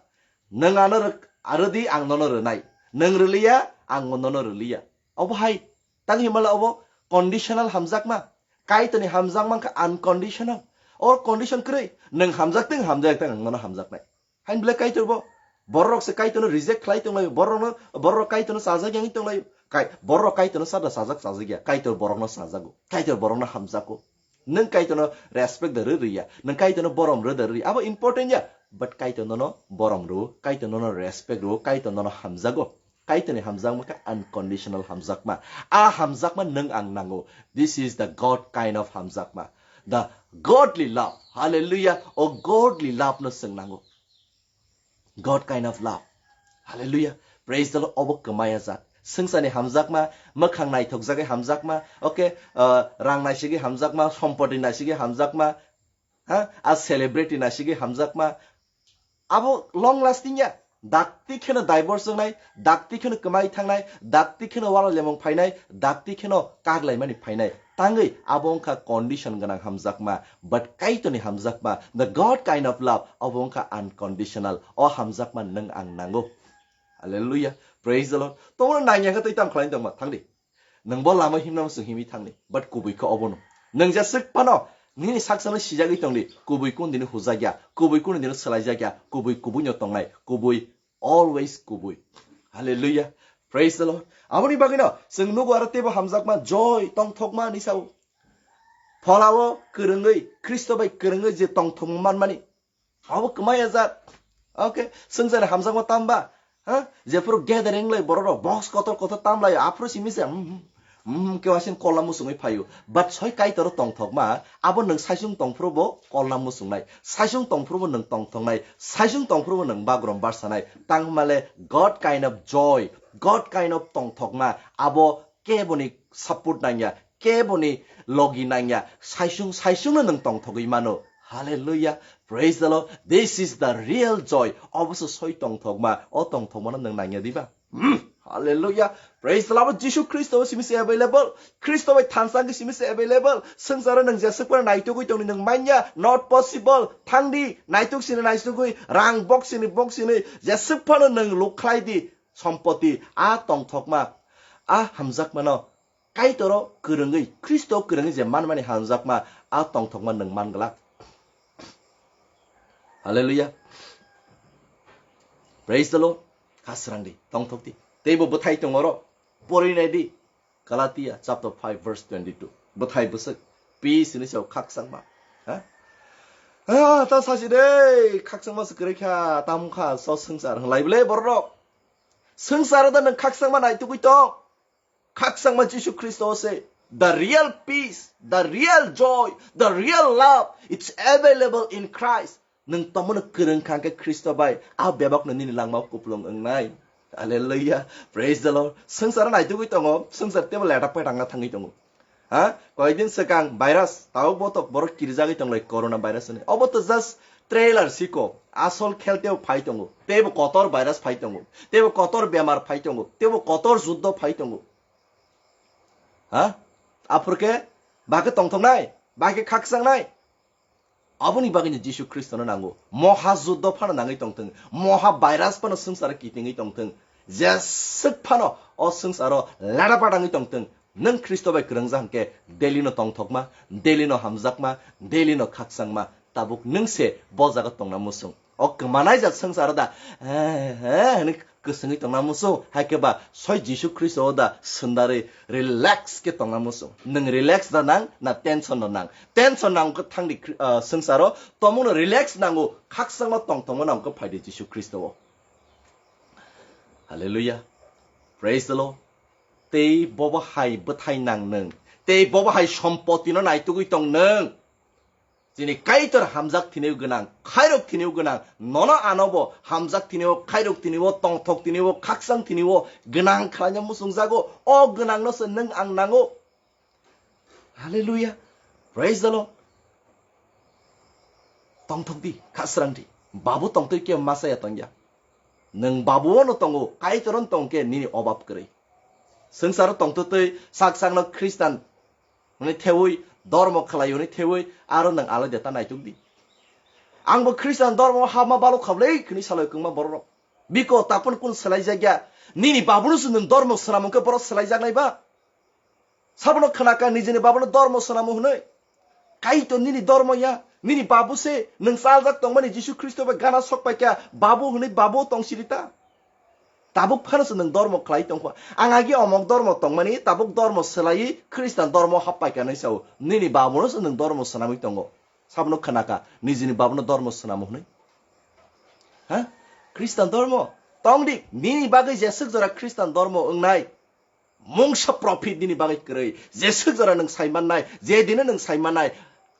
Nwng ano rw-, rwdi, ang nono rwnai. Nwng rwliya, ang nono rwliya. Obo hai, tang himala obo conditional hamjakma. Kaitorni hamjakma wngkha unconditional. Or condition kwrwi, nwng hamjak tong, hamjak tong, ang nono hamjaknai. Hain belai Kaitor bo, borok se Kaitorno reject khlai tonglaio, borokno, borok Kaitorno chajak yangwi tonglaio. Kai-, borok Kaitorno sada chajak, chajak ya, Kaitor borokno chajago, Kaitor borokno hamjago. Nwng Kaitorno respect da rw rwya, nwng Kaitorno borom rw da rwya, abo important ya. But Kaitor nono borom rw, Kaitor nono respect rw, Kaitor nono hamjago. Kaitorni hamjakma khe unconditional hamjakma. A hamjakma nwng ang nango. This is the God kind of hamjakma. The godly love. Hallelujah. O godly love no chwng nango. God kind of love. Hallelujah. Praise the Lord. Obo kwmaya jat. Swngcharni hamjakma, mwkhang naithokjagwi hamjakma, okay, uh, rang naisigwi hamjakma, sompoti naisigwi hamjakma, ha? A celebrity naisigwi hamjakma. Abo long lasting ya. Dakti kheno divorce wngnai, dakti kheno kwmai thangnai, dakti kheno wala lemong phainai, dakti kheno kak laimani phainai. Tangwi abo wngkha condition gwnang hamjakma, but Kaitorni hamjakma, the God kind of love, abo wngkha unconditional. O hamjakma nwng ang nango. Hallelujah. Praise the Lord. Tomono nangya khe twi tam khlaina tongma, thangdi. Nwng bo lama himnano chwng himwi thangni, but kubui khe obono. Nwng jeswk phano nini saksano sijagwi tongdi, kubui kun dini hujakya, kubui kun dini swlaijakya, kubui kubuino tongnai, kubui always kubui. Hallelujah. Praise the Lord. Aboni bagwino chwng nugo aro teibo hamjakma joy tongthokma ni sao. Pholao kwrwngwi, Khristo bai kwrwngwi je tongthokma manmani. Abo kwmaya jat. Okay, swngchar hamjakma tamba. Ha? Jephuru gathering lai borok rok box kotor kotor tamlai, aphuru simi se, hmm, hmm, hmm, kewasin kolna musungwi phaio. But soi Kaitor tongthokma, abo nwng saisung tongphuru bo kolna musungnai. Saisung tongphuru bo nwng tongthoknai. Saisung tongphuru bo nwng bagrom barsanai. Tangmale God kind of joy, God kind of tongthokma, abo keboni support nangya, keboni logi nangya, saisung, saisungno nwng tongthogwi mano. Hallelujah. Praise the Lord. This is the real joy. Oboso soi tongthokma. O tongthokmano nwng nangya diba? Hmm. Hallelujah. Praise the Lord. Jisu Khristo simi se available. Khristo bai thansa khe simi se available. Swngcharo nwng jeswk phano naitugwi tongni nwng manya. Not possible. Thangdi. Naituk sini naitugwi. Rang bok sini bok sini. Jeswk phano nwng luk khlai di. Sompoti. A tongthokma. A hamjakmano. Kaitoro kwrwngwi. Khristo kwrwngwi je manmani hamjakma. A tongthokma nwng man glak. Hallelujah. Praise the Lord. Khasrang di, tongthok di. Teibo bwthai tong oro. Porinai di. Galatia chapter five verse twenty-two. Bwthai bwswk. Peace ni sao khaksangma. Ha? Ah, ta sasi de. Khaksangma se kwrwi kha, tam kha, so swngchar. Lai bwle borok. Swngchar da nang khaksangma nai tugui tong. Khaksangma Jisu Khristo se the real peace, the real joy, the real love. It's available in Christ. Nwng tomono kwrwng kha khe Khristo bai, a bebak no nini langma kuplung wngnai. Hallelujah. Praise the Lord. Swngchar naitugwi tongo, swngchar tebo leta paitangna thangwi tongo. Ha? Koidin swkang virus, tao botok borok kirijagwi tonglai corona virus hwnwi. Obo to just trailer siko, asol khel tebo phai tongo. Tebo kotor virus phai tongo. Tebo kotor bemar phai tongo. Tebo kotor juddho phai tongo. Ha? Aphurke bakhe tongthoknai, bakhe khakchangnai. Aboni bagwino Jisu Khristono nango. Moha juddho phano nangwi tongthwng. Moha virus phano swngcharo kitingwi tongthwng. Jeswk phano o swngcharo lada padangwi tongthwng. Nwng Khristo bai kwrwngjak hwnkhe daily no tongthokma, daily no hamjakma, daily no khakchangma. Tabuk nwng se bo jaga tongna muchung. O kwmanai jat swngcharo da, eh, eh, hwnwi kwswngwi tongna muchung. Hai khe ba soi Jisu Khristo o da swndarwi relax khe tongna muchung. Nwng relax da nang, na tension no nang? Tension nang khe thangdi Khri-, ah, swngcharo, tomungno relax nango, khakchangma tongthokma nang khe phaidi Jisu Khristo o. Hallelujah. Praise the Lord. Tei bobo hai bwthai nang nwng. Tei bobo hai sompotino naitugwi tong nwng. Chini Kaitor hamjak thini gwnang, khairok thini gwnang, nono anobo hamjak thini o, khairok thini o, tongthok thini o, khakchang thini o, gwnang khlaina muchungjago. O gwnangno se nwng ang nango. Hallelujah. Praise the Lord. Tongthok di, khasrang di. Babu tongtwi khe masa ya tongya. Nwng babu ono tongo, Kaitor ono tongkhe nini obab kwrwi. Swngcharo tongtwtwi sak sakno Khristan hwnwi thewi, dormo khlai hwnwi thewi, aro nwng alai de ta naituk di. Angbo Khristan dormo hapma balo khablai hwnwi saloi kwngma bororok. Biko tapun kun swlaijakya, nini babuno se nwng dormo swnam hwnkhe borok swlaijaknai ba? Sabono khwnaka nijini babuno dormo swnamo hwnwi. Kaitor nini dormo ya, nini babu se, nwng chaljak tongmani Jisu Khristo bai gana sok paikha, babu hwnwi babu tongsiri ta. Tabuk phano se nwng dormo khlai tongkha. Ang agi omok dormo tongmani, tabuk dormo swlaiwi Khristan dormo hap paikha hwnwi sao. Nini babuno se nwng dormo swnamwi tongo. Sabono khwnaka, nijini babuno dormo swnamo hwnwi. Ha? Khristan dormo? Tongdi, nini bagwi jeswk jora Khristan dormo wngnai. Mungsa profit nini bagwi kwrwi. Jeswk jora nwng saimannai, je dino nwng saimannai,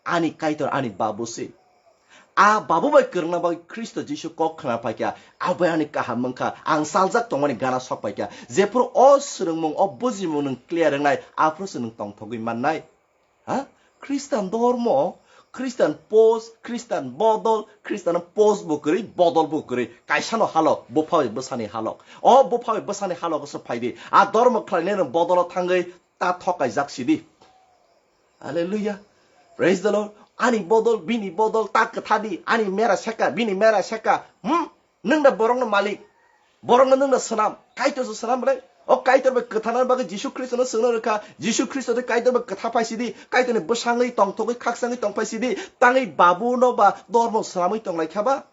ani Kaitor ani babu se. A babu bai kwrwngna bagwi Khristo Jisu kok khna paikha, abo bai ani kaham wngkha, ang chaljak tongmani gana sok paikha. Jephuru o swrwngmung, o bujimung nwng clear wngnai, aphuru se nwng tongthogwi mannai. Ha? Khristan dormo, Khristan post, Khristan bodol, Khristan post bo kwrwi, bodol bo kwrwi. Kaisano halok, bupha bai bwsani halok. O bupha bai bwsani halok se phaidi. A dormo khlainai rok bodolo thangwi ta thokaijak sidi. Hallelujah. Praise the Lord. Ani bodol, bini bodol, ta kwthadi. Ani mera seka, bini mera seka. Hmm? Nwng da borokno malik, borokno nwng da swnam, Kaitor se swnam bwle. O Kaitor bai kwtha nani bagwi Jisu Khristono swngno rwkha, Jisu Khristo de Kaitor bai kwtha phaisidi, Kaitorni bwsangwi tongthogwi khaksangwi tongphaisidi, tangwi babuno ba dormo swnamwi tonglaikha ba.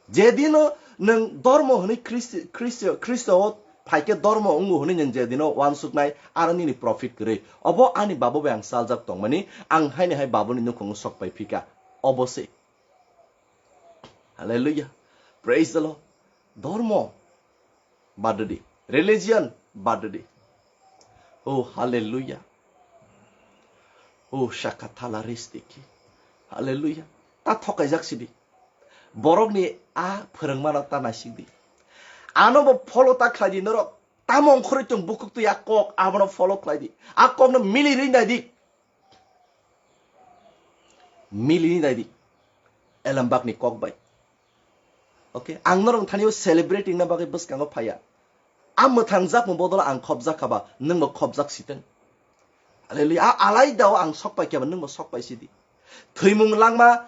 Jedino nwng dormo hwnwi Khristi-, Khristo, Khristo o phaikhe dormo wngo hwnwi nwng jedino uansuknai, aro nini profit kwrwi. Obo ani babu bai ang chaljak tongmani, ang haini hai babuni nukhungo sok pai phika. Obo se. Hallelujah. Praise the Lord. Dormo baddi. Religion baddi. Oh, hallelujah. Oh, shakatala ristiki. Hallelujah. Ta thokaijak sidi. Borokni a phwrwngmano ta naisik di. Ano bo follow ta khlai di norok. Tamo ongkhorwi tong bukhuk twi a kok abono follow khlai di. A kokno mili ri nai di. Mili nai di. Elembakni kok bai. Okay, ang norok thani o celebrating na bagwi bwskango phaiya. A mwthangjakmung bodol ang khopjak kha ba, nwng bo khopjak sitwng. Hallelujah. A alaida o ang sok pai kha ba, nwng bo sok pai sidi. Thwimung langma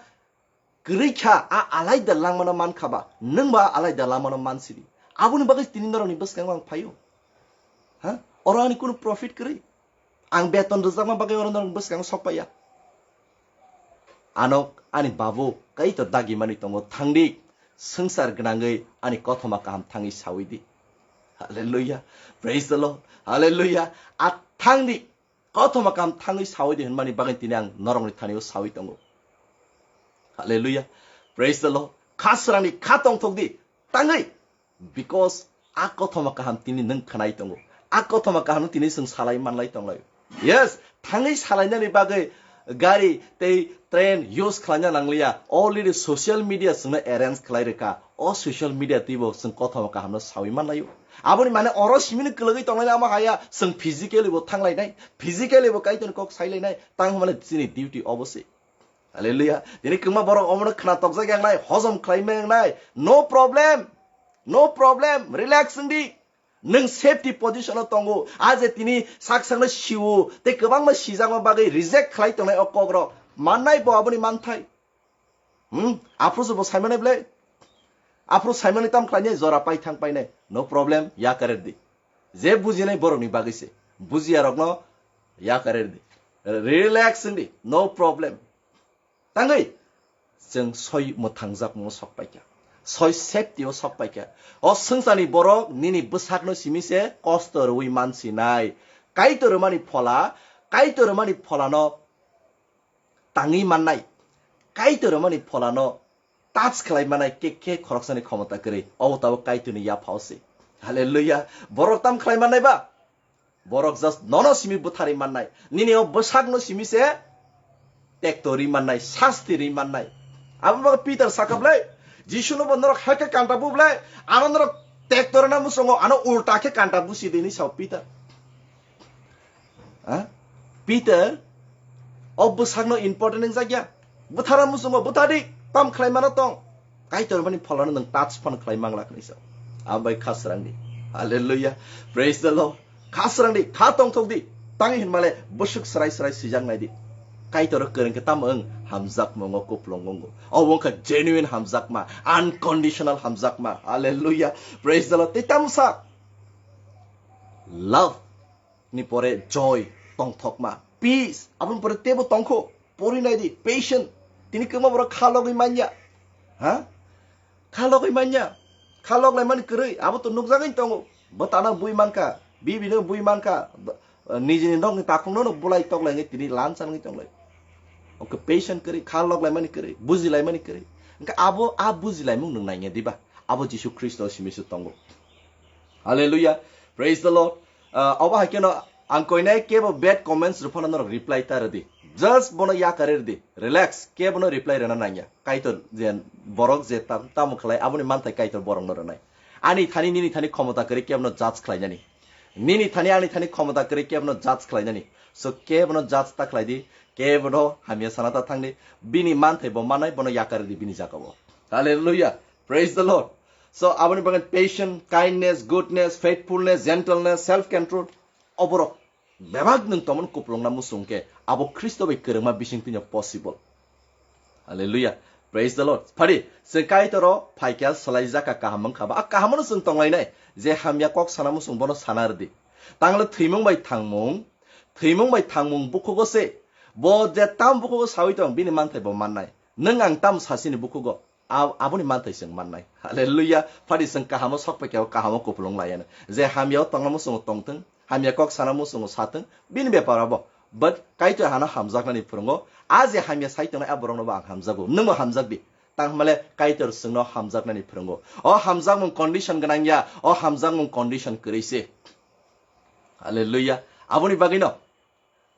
kwrwi kha, a alaida langmano man kha ba, nwng bo a alaida langmano man sidi. Aboni bagwi tini norokni bwskango ang phaio. Ha? Oro ani kunu profit kwrwi. Ang beton rwjakma bagwi oro norok bwskango sok paiya. Ano ani babu Kaitor dagi mani tongo, thangdi, swngchar gwnangwi ani kothoma kaham thangwi sawi di. Hallelujah. Praise the Lord. Hallelujah. A thangdi, kothoma kaham thangwi sawi di hwnmani bagwi tini ang norokni thani-o sawi tongo. Hallelujah. Praise the Lord. Kha srangni kha tongthok di. Tangwi. Because a kothoma kaham tini nwng khnai tongo. A kothoma kaham tini chwng salai manlai tonglai. Yes, thangwi salainani bagwi gari tei train use khlaina nangliya. Already social media chwngno arrange khlai rwkha. O social media twibo chwng kothoma kahamno sawi manlaio. Aboni mane oro simino kwlwgwi tonglaina amo haya chwng physically bo thanglainai, physically bo Kaitorni kok sailainai. Tang hwnmale chini duty obo se. Hallelujah. Tini kwbangma borok omono khna tokjak yang nai, hojom khlai meng nai. No problem. No problem. Relax wng di. Nwng safety position o tongo. A je tini sak sakno siwo, tei kwbangma sijakma bagwi reject khlai tongnai o kokrok. Mannai bo aboni manthai. Hmm? Aphuru se bo saimane ble? Aphuru saimani tam khlainai jora pai thang painai. No problem. Yakarer di. Je bujinai borokni bagwi se. Bujiyarokno yakarer di. Relax wng di. No problem. Tangwi chwng soi mwthangjakmung sok paikha, soi safety o sok paikha. O swngcharni borok nini bwsakno simi se kosto rwui mansinai. Kaitor rwmani phola, Kaitor rwmani pholano tangwi mannai, Kaitor rwmani pholano touch khlai mannai khe khe khoroksani khomota kwrwi. Obo tabuk Kaitorni yaphao se. Hallelujah. Borok tam khlai mannai ba? Borok just nono simi bwtharwi mannai. Nini o bwsakno simi se tekto ri mannai, sasti ri mannai. Abo bagwi Peter sakha blai, Jisuno bo norok hai khe kanta bu blai, ano norok tekto rwna muchungo, ano ulta khe kanta busi di hinwi sao Peter. Ha? Peter, o bwsakno important wngjakya. Bwthara muchungo, bwthar di, tam khlai mano tong. Kaitor bani pholano nwng touch phano khlai mangla hinwi sao. Abai kha srang di. Hallelujah. Praise the Lord. Kha srang di, kha tongthok di. Tangwi hinmale bwswk srai srai swijak nai di. Kaitor kwrwng khe tamo wng hamjakmungo kuplung wngo. Obo wngkha genuine hamjakma, unconditional hamjakma. Hallelujah. Praise the Lord. Tei tamo sa? Love ni pore joy, tongthokma, peace, aboni pore teibo tongkho, pori nai di, patient. Tini kwbangma borok kha logwi manya. Ha? Kha logwi manya. Kha log laimani kwrwi, abo to nukjagwi tongo. Bwtano bui mankha, bibino bui mankha, b-, nijini nokni takhukno no bulai tok lai wngwi tini lansa wngwi tonglai. Oke, patient kwrwi, kha log laimani kwrwi, buji laimani kwrwi. Hwnkhe abo a buji laimung nwng nangya diba? Abo Jisu Khristo simi se tongo. Hallelujah. Praise the Lord. Ah, obo hai kheno ang koinai kebo bad comments rwphano norok reply ta rwdi. Just bono yakari rwdi. Relax. Kebono reply rwna nangya. Kaitor je borok je tam-, tamo khlai aboni manthai Kaitor borokno rwnai. Ani thani nini thani khomota kwrwi kebono judge khlainani. Nini thani ani thani khomota kwrwi kebono judge khlainani. So kebono judge ta khlaidi, kebono hamya sana ta thangdi. Bini manthai bo manai bono yakari rwdi bini jagao. Hallelujah. Praise the Lord. So, aboni bagwi patient, kindness, goodness, faithfulness, gentleness, self-control, oborok bebak nwng tongmani kuplungna muchung khe, abo Khristo bai kwrwngma bising twino possible. Hallelujah. Praise the Lord. Phadi, chwng Kaitoro phaikha, swlaijak kha, kaham wngkha ba, a kahamono chwng tonglainai, je hamya kok sana muchung bono sana rwdi. Tanglo thwimung bai thangmung, thwimung bai thangmung bukhugo se, bo je tam bukhugo sawi tong, bini manthai bo mannai. Nwng ang tam sasini bukhugo. Ab-, aboni manthai chwng mannai. Hallelujah. Phadi chwng kahamo sok paikha, kahamo kupulung laiya. Je hamyao tongna muchungo tongthwng, hamya kok sana muchungo sathwng, bini bepar abo. But Kaitor hano hamjaknani phwrwngo. A je hamya sai tongnai a borokno bo ang hamjago. Nwngbo hamjak di. Tang hwnmale Kaitor chwngno hamjaknani phwrwngo. O hamjakmung condition gwnang ya, o hamjakmung condition kwrwi se. Hallelujah. Aboni bagwino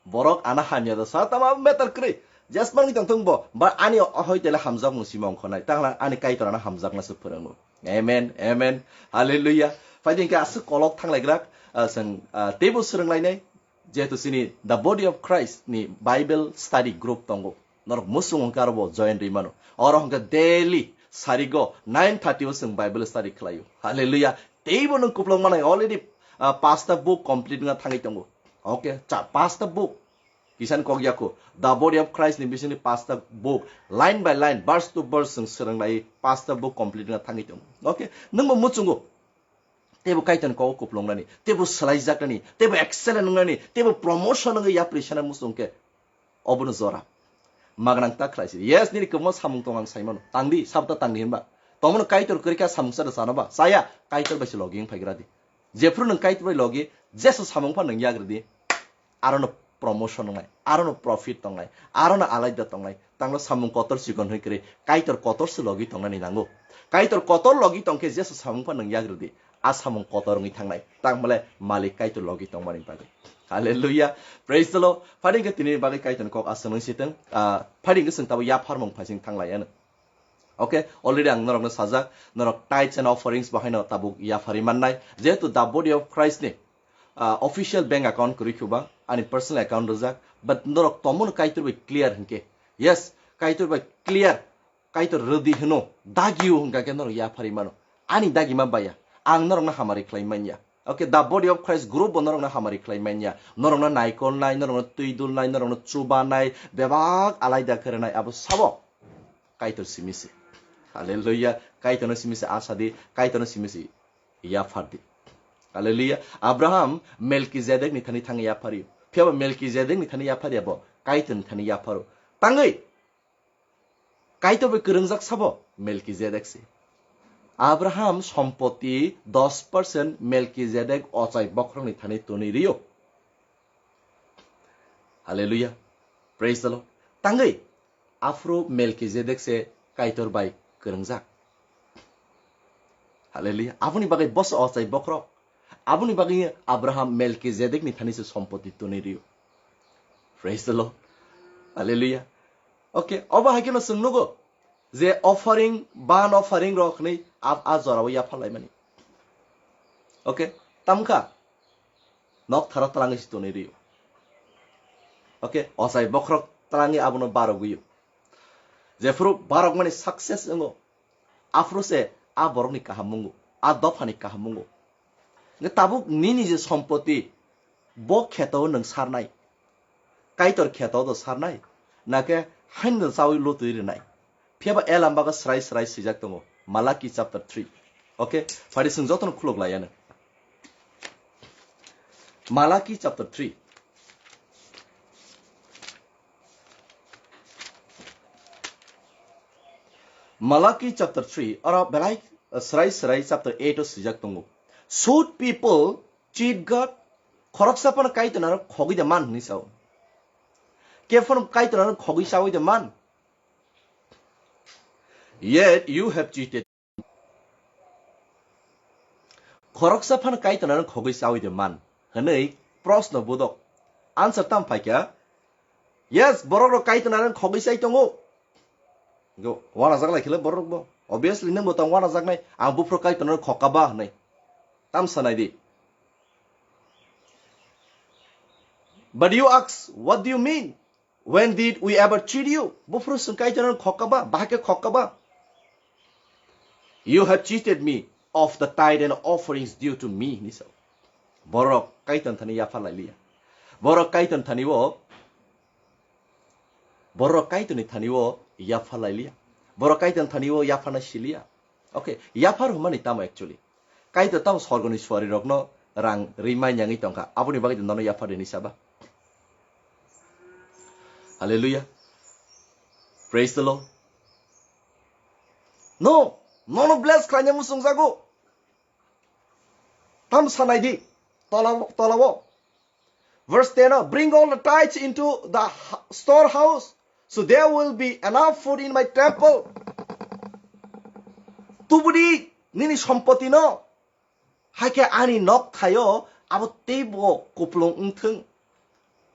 borok ano hamya da sa, tamo abo matter kwrwi. Jesmani tongthung bo, ba ani o-, hoitele hamjakmung simi ongkhornai. Tangla ani Kaitor ano hamjakna se phwrwngo. Amen, amen. Hallelujah. Phaidi hwnkhe aswk kolok thanglaigra, ah, chwng, ah, teibo swrwnglainai. Jehetu chini The Body of Christ ni Bible study group tongo. Norok muchung hwnkhe aro bo join rwi mano. Oro hwnkhe daily sarigo nine thirty o chwng Bible study khlaio. Hallelujah. Teibo nwng kuplung manai already, ah, pasta book complete wngna thangwi tongo. Okay, cha, pasta book. Kisan kok yako. The Body of Christ ni bisingni pasta book. Line by line, verse to verse chwng swrwnglai pasta book complete wngna thangwi tongo. Okay, nwngbo muchungo. Teibo Kaitorni kok kuplungnani, teibo swlaijaknani, teibo excellent wngnani, teibo promotion wngwi yapri sana muchung khe. Obono jora. Magnang ta khlai si. Yes, nini kwbangma samung tong ang sai mano. Tangdi, sabta tangdi hinba. Tomono Kaitor kwrwi kha samung chada chano ba. Chaya, Kaitor bai se logi wng phaigra di. Jephru nwng Kaitor bai logi, jesu samung pha nwng yagra di. Arono promotion wngnai, arono profit tongnai, arono alaida tongnai. Tangno samung kotor chikon hoi kwrwi, Kaitor kotor se logi tongnani nango. Kaitor kotor logi tongkhe jesu samung pha nwng yagra di. A samung kotor wngwi thangnai. Tangmale Malik Kaitor logi tongmani bagwi. Hallelujah. Praise the Lord. Phading khe tini bagwi Kaitorni kok aswk nung siteng. Ah, phading khe chwng tabo yapharmung phaising thanglai ano. Okay, already ang norokno sajak, norok tithes and offerings bahaino tabuk yaphari mannai. Jehetu the body of Christ ni, ah, official bank account kwrwi khuba, ani personal account rwjak, but norok tomono Kaitor bai clear hinkhe. Yes, Kaitor bai clear, Kaitor rwdi hino, dagio hwnkha khe norok yaphari mano. Ani dagima baya, ang norokno hamari khlai manya. Okay, the body of Christ group bo norokno hamari khlai manya. Norokno naikol nai, norokno twi dul nai, norokno chuba nai, bebak alaida khe rwnai abo sabo Kaitor simi se. Hallelujah. Kaitorno simi se asa di, Kaitorno simi se yaphar di. Hallelujah. Abraham Melchizedek ni thani thang yaphario. Phiya bo Melchizedek ni thani yapharia bo Kaitor ni thani yapharo. Tangwi Kaitor bai kwrwngjak sabo Melchizedek se. Abraham sompoti dos percent Melchizedek ochai bokhorokni thani tonwi rio. Hallelujah. Praise the Lord. Tangwi aphuru Melchizedek se Kaitor bai kwrwngjak. Hallelujah. Aboni bagwi boso ochai bokhorok. Aboni bagwi Abraham Melchizedek ni thani se sompoti tonwi rio. Praise the Lord. Hallelujah. Okay, obo hai kheno chwng nugo je offering, burnt offering rok hwnwi a, a jorao yapharlaimani. Okay, tamkha nok thara twlangwi se tonwi rio. Okay, ochai bokhorok twlangwi abono barogwio. Jephuru barokmani success wngo, aphuru se a borokni kaham wngo, a dophani kaham wngo. Hwnkhe tabuk nini je sompoti, bo kheto nwng sarnai, Kaitor kheto do sarnai, nakhe haino chawi lotwi rwnai. Phiya ba elam bago srai srai swijak tongo, Malaki chapter three. Okay, phari chwng jotono khuluk laiya nw. Malaki chapter three. Malaki chapter three, oro belai, uh, srai srai chapter eight o swijak tongo. Should people cheat God? Khoroksa phano Kaitorno khogwi de man hwnwi sao. Khe phano Kaitorno khogwi sawi de man. Yet you have cheated. Khoroksa phano Kaitorno khogwi sawi de man hwnwi proshno budok. Answer tam phaikha, yes, borok rok Kaitorno khogwi sai tongo. Go, wanajak lai khele borok bo. Obviously, nwng bo tong wanajaknai, ang buphuru Kaitorno khokka ba hwnwi. Tam sanai di. But you ask, what do you mean? When did we ever cheat you? Buphuru swng Kaitorno khokka ba, bahai khe khokka ba? You have cheated me of the tithe and offerings due to me, hwnwi sa. Borok Kaitorni thani yapha lai liya. Borok Kaitorni thani o, borok Kaitorni thani o yapha lai liya. Borok Kaitorni thani o yapha na si liya. Okay, yaphar hwnmani tamo actually? Kaitor tamo sorgoni suarirokno rang ri manyangwi tongkha, aboni bagwi nono yaphar rini saba? Hallelujah. Praise the Lord. No, nono bless khlaina muchungjago. Tam sanai di, tola, tolao. Verse ten, "Bring all the tithes into the h-, storehouse, so there will be enough food in my temple." Tubudi nini sompotino, hai khe ani nok thaio abo teibo kuplung wngthung.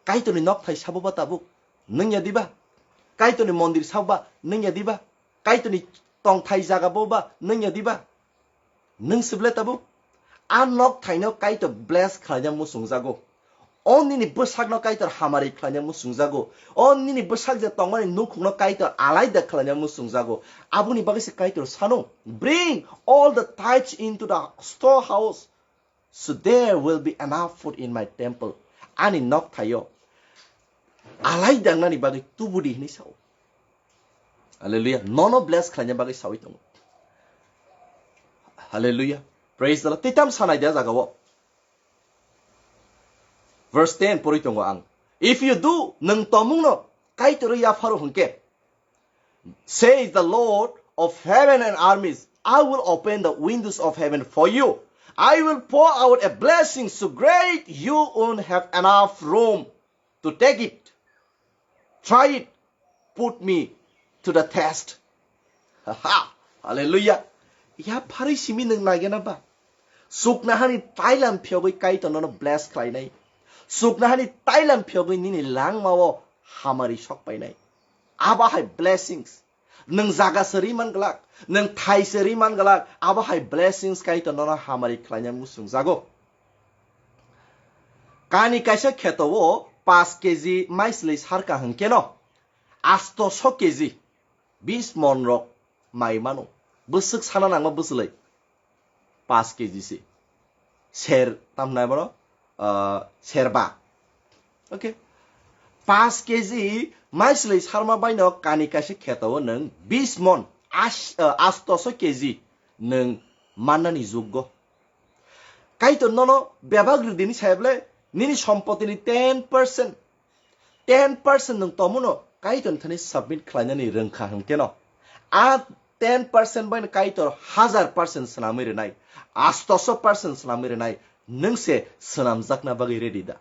Kaitorni nok thai sabo ba tabuk nungya diba? Kaitorni mondir sabo ba nungya diba? Kaitorni tongthai jaga bo ba nungya diba? Nwng sible tabuk? A nok thaino Kaitor bless khlaina muchungjago. O nini bwsakno Kaitor hamari khlaina muchungjago. O nini bwsak je tongmani nukhungno Kaitor alaida khlaina muchungjago. Aboni bagwi se Kaitor sano, "Bring all the tithes into the storehouse, so there will be enough food in my temple." Ani nok thaio alai dangnani bagwi tubudi hinwi sao. Hallelujah. Nono bless khlaina bagwi sawi tongo. Hallelujah. Praise the Lord. Tei tam sanai de jagao. Verse ten pori tongo ang. If you do, nwng tomungno Kaitor yapharo hwnkhe, says the Lord of heaven and armies, I will open the windows of heaven for you. I will pour out a blessing so great you won't have enough room to take it. Try it. Put me to the test. Haha. Hallelujah. Yapharwi simi nwng naigena ba? Chuknohani tailam phiyogwi Kaitor nono bless khlainai. Chuknohani tailam phiyogwi nini langmao hamari sokpainai. Abo hai blessings. Nwng jaga se ri man glak, nwng thai se ri man glak, abo hai blessings Kaitor nono hamari khlaina muchungjago. Kani kaisa kheto o paanch K G maislwi sarka hwnkhe no, astoso K G, bis mon rok mai mano. Bwswk sana nangma bwswlwi. Paanch K G se. Ser, tam hwnai bono, ah, serba. Okay. Paanch K G maislwi sarma baino kani kaisa kheto o nwng bis mon, as-, ah, astoso K G nwng mannani juggo. Kaitor nono bebak ridini saible nini sompotini ten percent, ten percent nwng tomono Kaitorni thani submit khlainani rwngkha hwnkhe no, a ten percent baino Kaitor hajar percent swnamwi rwnai, astoso percent swnamwi rwnai, nwng se swnamjakna bagwi ready da?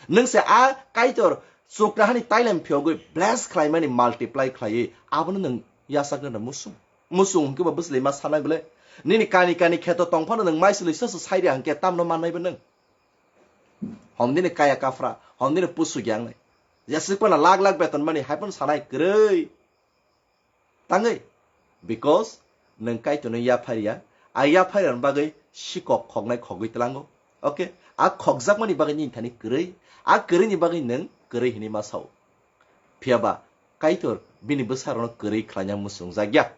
Nwng se a Kaitor chuknohani tailam phiyogwi bless khlaimani multiply khlaiwi abono nwng yachakna da musung? Musung hwnkhe bo bwswlwi ma sanai bwle? Nini kani kani kheto tongphano nwng maislwi soso sairi hwnkhe tamno mannai bo nwng? Hom nini kaya kaphra, hom nini pusu gyangnai. Jeswk phano lakh lakh beton mani hai phano sanai kwrwi. Tangwi? Because nwng Kaitorno yaphariya, a yapharirokni bagwi sikok khoknai khogwi tlango. Okay? A khokjakmani bagwi nini thani kwrwi, a kwrwini bagwi nwng kwrwi hinwi ma sao. Phiya ba Kaitor bini bwsarokno kwrwi khlaina muchungjakya.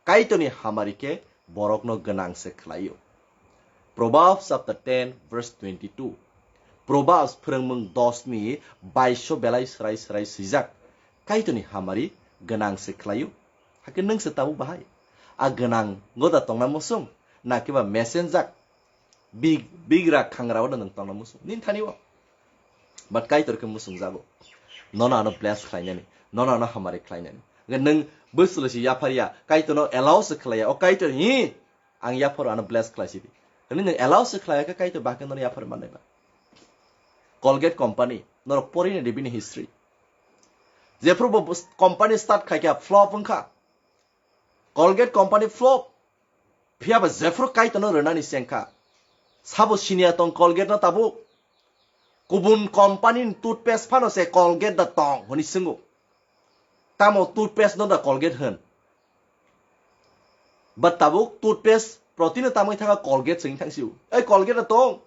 Kaitorni hamari khe borokno gwnang se khlaio. Proverbs chapter ten verse twenty-two. Proverbs phwrwngmung dos ni baiso belai swrai swrai swijak. Kaitorni hamari gwnang se khlaio. Hakhe nwng se tabuk bahai? A gwnang goda tongna muchung, na kiba mesenjak? Big, bigra khangra o nwng tongna muchung. Nini thani o. But Kaitor khe muchung jago. Nono ano bless khlainani. Nono ano hamari khlainani. Hwnkhe nwng bwswlwi se yaphariya. Kaitorno allow se khlaiya. O Kaitor hi? Ang yapharo ano bless khlai sidi. Hwnwi nwng allow se khlaiya khe Kaitor bahai khe nono yaphar mannai ba? Colgate company. Norok porinai di bini history. Jephru bo bus-, company start khaikha flop wngkha. Colgate company flop. Phiya ba jephru Kaitorno rwnani chengkha. Sabo siniya tong Colgate no tabuk? Kubun company ni toothpaste phano se Colgate da tong hwnwi swngo. Tamo toothpaste no da Colgate hwn? But tabuk toothpaste protino tamwi thangkha Colgate se wngwi thang sio. Ei Colgate da tong?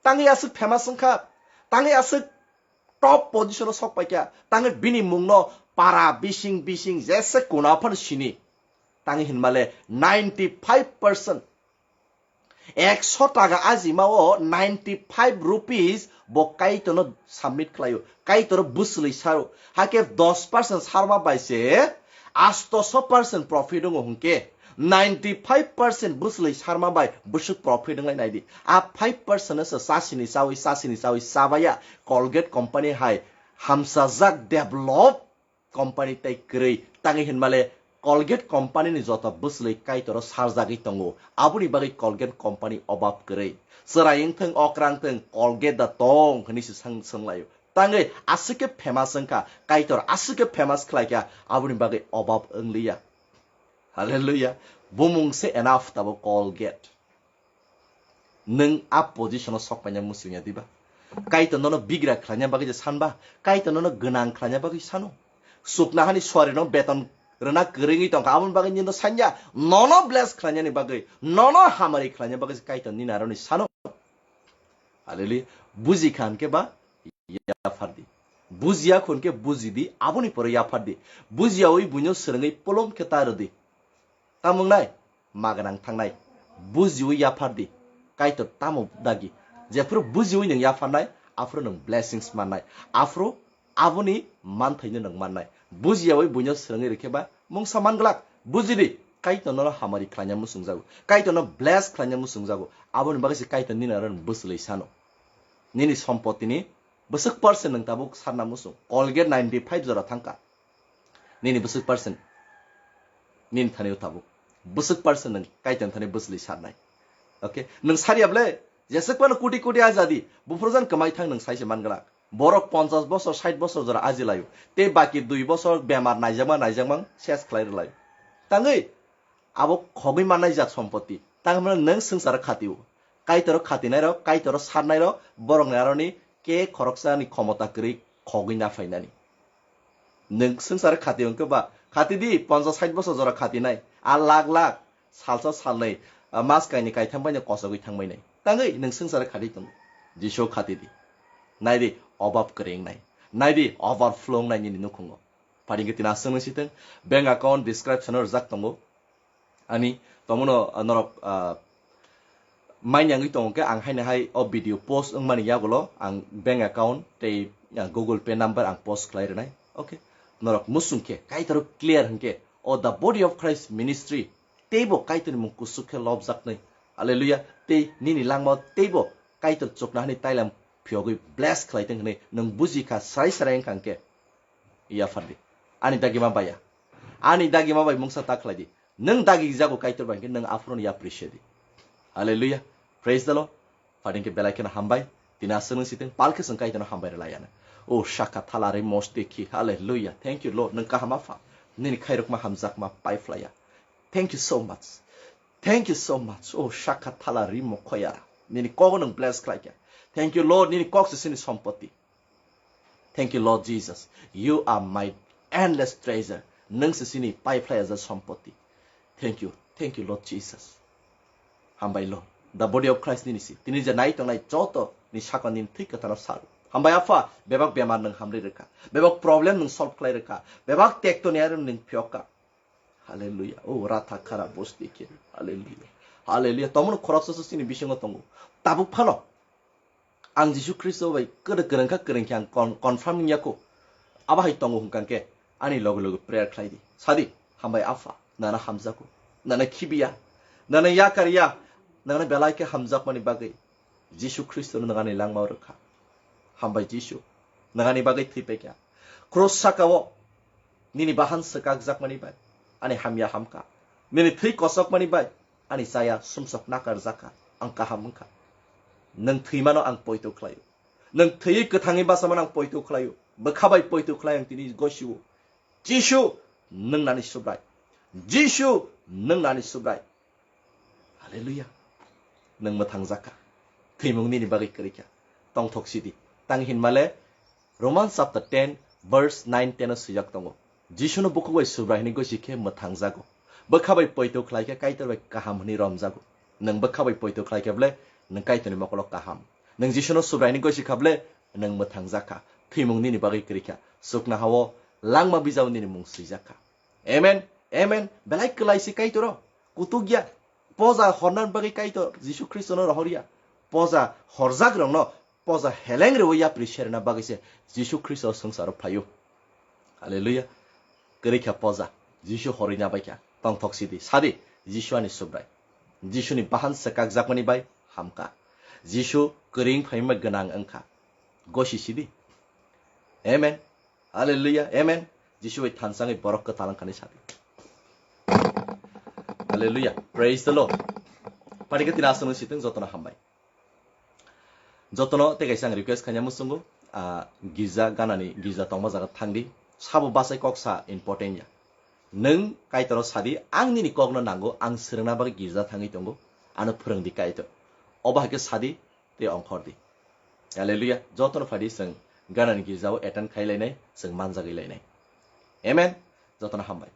Tangwi aswk famous wngkha, tangwi aswk top position o sok paikha, tangwi bini mungno para bising bising jesa kuna phano sini. Tangwi hinmale ninety five percent, ekso taka ajima o ninety five rupees bo Kaitorno submit khlaio, Kaitor bwswlwi saro. Hakhe dos percent sarma bai se astoso percent profit wngo hwnkhe, ninety five percent bwswlwi sarma bai bwswk profit wnglai naidi. A five percent no se chasini chawi, chasini chawi chabaya Colgate company hai hamsajak develop company tei kwrwi. Tangwi hinmale Colgate company ni joto bwswlwi Kaitoro sarjagwi tongo. Aboni bagwi Colgate company obab kwrwi. Chwrai wngthwng, okra wngthwng, Colgate da tong hwnwi se swng-, swnglaio. Tangwi aswk khe famous wngkha, Kaitor aswk khe famous khlaikha, aboni bagwi obab wngliya. Hallelujah. Bumung se enough tabo Colgate. Nwng a position o sok paina muchungya diba? Kaitor nono bigra khlaina bagwi je sanba, Kaitor nono gwnang khlaina bagwi sano. Chuknohani suari no beton rwna kwrwngwi tongkha, aboni bagwi nini no sanya, nono bless khlainani bagwi, nono hamari khlaina bagwi se Kaitor nini aroni sano. Hallelujah. Buji kha hwnkhe ba yaphardi. Bujiya khun khe bujidi, aboni pore yaphardi. Bujiyawi buino swrwngwi polom khe ta rwdi. Tamung nai, maganang thangnai. Bujiwi yaphardi. Kaitor tamo dagi. Jephuru bujiwi nwng yapharnai, aphuru nwng blessings mannai. Aphuru aboni manthaino nwng mannai. Bujiyawi buino swrwngwi rwkhe ba mungsa manglak. Bujidi, Kaitor nono hamari khlaina muchungjago. Kaitor no bless khlaina muchungjago. Aboni bagwi se Kaitor nini aro bwswlwi sano. Nini sompotini bwswk percent nwng tabuk sarna muchung. Colgate ninety five jora thangkha. Nini bwswk percent. Nini thani tabuk. Bwswk percent nwng Kaitor thani bwswlwi sarnai. Okay? Nwng sariya ble, jeswk phano koti koti ajadi. Buphrujan kwmai thang nwng saise manglak. Borok ponchas bosor, sait bosor jora ajilaio. Tei baki dui bosor bemar naijakma naijakma ses khlai rwlaio. Tangwi abo khogwi mannai jat sompoti. Tangmani nwng swngcharo khatio. Kaitoro khatinairok, Kaitoro sarnairok, borokni aroni ke khoroksani khomota kwrwi khogwi naphainani. Nwng swngcharo khati hwnkhe ba, khati di, ponchas sait bosor jora khatinai, a lakh lakh, salsa salnwi, a mas kainwi kaitham baino kosogwi thangbainai. Tangwi nwng swngcharo khati tongo. Jisu khati di. Nai di, obab kwrwi wngnai. Nai di, overflow wngnai nini nukhungo. Pharingkhe tini aswk nung sitwng, bank account description o rwjak tongo. Ani tomono, ah, norok, ah, manyangwi tongo khe ang haino hai o video post wngmani yagulo ang bank account tei, ah, Google Pay number ang post khlai rwnai. Okay. Norok muchung khe Kaitor clear hwnkhe o The Body of Christ Ministry teibo Kaitorni mung kusuk khe lobjaknai. Hallelujah. Tei nini langmao teibo Kaitor chuknohani tailam phiyogwi bless khlai tong hwnwi nwng buji kha, srai srai wngkha hwnkhe. Yaphardi. Ani dagima baya. Ani dagima bai mungsa ta khlai di. Nwng dagi jago Kaitor bai hwnkhe nwng aphuru ya appreciate di. Hallelujah. Praise the Lord. Pharingkhe belai kheno hambai. Tini aswk nwng sitwng palkhe chwng Kaitorno hambai rwlai ano. O shaka thalari mosdeki. Hallelujah. Thank you, Lord. Nwng kaham apha. Nini khairokma hamjakma paiphlaiya. Thank you so much. Thank you so much. O shaka thalari mokhoya. Nini kogo nwng bless khlaikha. Thank you, Lord. Nini kok se sini sompoti. Thank you, Lord Jesus. You are my endless treasure. Nwng se sini paiphlaiya ja sompoti. Thank you. Thank you, Lord Jesus. Hambai, Lord. The body of Christ nini si. Tini je nai tongnai joto ni sakon nini thwi kwtharo sal. Hambai Apha, bebak bemar nwng hamri rwkha. Bebak problem nwng solve khlai rwkha. Bebak tekto ni aro nwng phiyokka. Hallelujah. O ratha khara bosti khe. Hallelujah. Hallelujah. Tomono khoroksa se sini bisingo tongo. Tabuk phano. Ang Jisu Khristo bai kwrw-, kwrwngkha, kwrwngkhe ang con-, confirm wngya kho. Abo hai tongo hwnkha khe ani loge loge prayer khlai di. Sa di, "Hambai Apha, nana hamjago, nana khibiya, nana yakarya, nana belai khe hamjakmani bagwi Jisu Khristono nwng ani langmao rwkha. Hambai Jisu, nwng ani bagwi thwi paikha. Cross sakao nini bahan swkakjakmani bai ani hamya hamkha. Nini thwi kosokmani bai ani chaya sumsok nakarjakha, ang kaham wngkha. Nwng thwimano ang poito khlaio. Nwng thwiwi kwthangwi bachamano ang poito khlaio. Bwkha bai poito khlai ang tini gosio. Jisu, nwng nani Subrai. Jisu, nwng nani Subrai." Hallelujah. Nwng mwthangjakha. Thwimung nini bagwi kwrwikha. Tongthok sidi. Tang hinmale Romans chapter ten verse nine ten o swijak tongo. Jisuno bukhuk bai Subrai hwnwi gosi khe mwthangjago. Bwkha bai poito khlai khe Kaitor bai kaham hwnwi romjago. Nwng bwkha bai poito khlai khe ble nwng Kaitorni mokolo kaham. Nwng Jisuno Subrai hwnwi gosi kha ble nwng mwthangjakha. Thwimung nini bagwi kwrwikha. Chuknohao langma bijao nini mung swijakha. Amen. Amen. Belai kwlai si Kaitoro. Kutukya. Poja horna bagwi Kaitor Jisu Khristono rohorya. Poja horjakrokno poja heleng rwui yapri serna bagwi se Jisu Khristo swngcharo phaio. Hallelujah. Kwrwikha poja. Jisu horwi nabaikha. Tongthok sidi. Sadi. Jisu ani Subrai. Jisuni bahan swkakjakmani bai hamkha. Jisu kwrwing phaima gwnang wngkha. Gosi sidi. Amen. Hallelujah. Amen. Jisu bai thansangwi borok kwtal wngkha ni sadi. Hallelujah. Praise the Lord. Phaikhe tini aswk nung sitwng jotono hambai. Jotono tei kaisa ang request khaina muchungo, ah, girja ganani, girja tongma jaga thangdi. Sabo bachai kok sa important ya. Nwng Kaitoro sadi, "Ang nini kokno nango, ang swrwngna bagwi girja thangwi tongo, ano phwrwngdi Kaitor." Obo hai khe sadi, tei ongkhor di. Hallelujah. Jotono phaidi chwng ganani girjao attend khai lainai, chwng manjagwi lainai. Amen. Jotono hambai.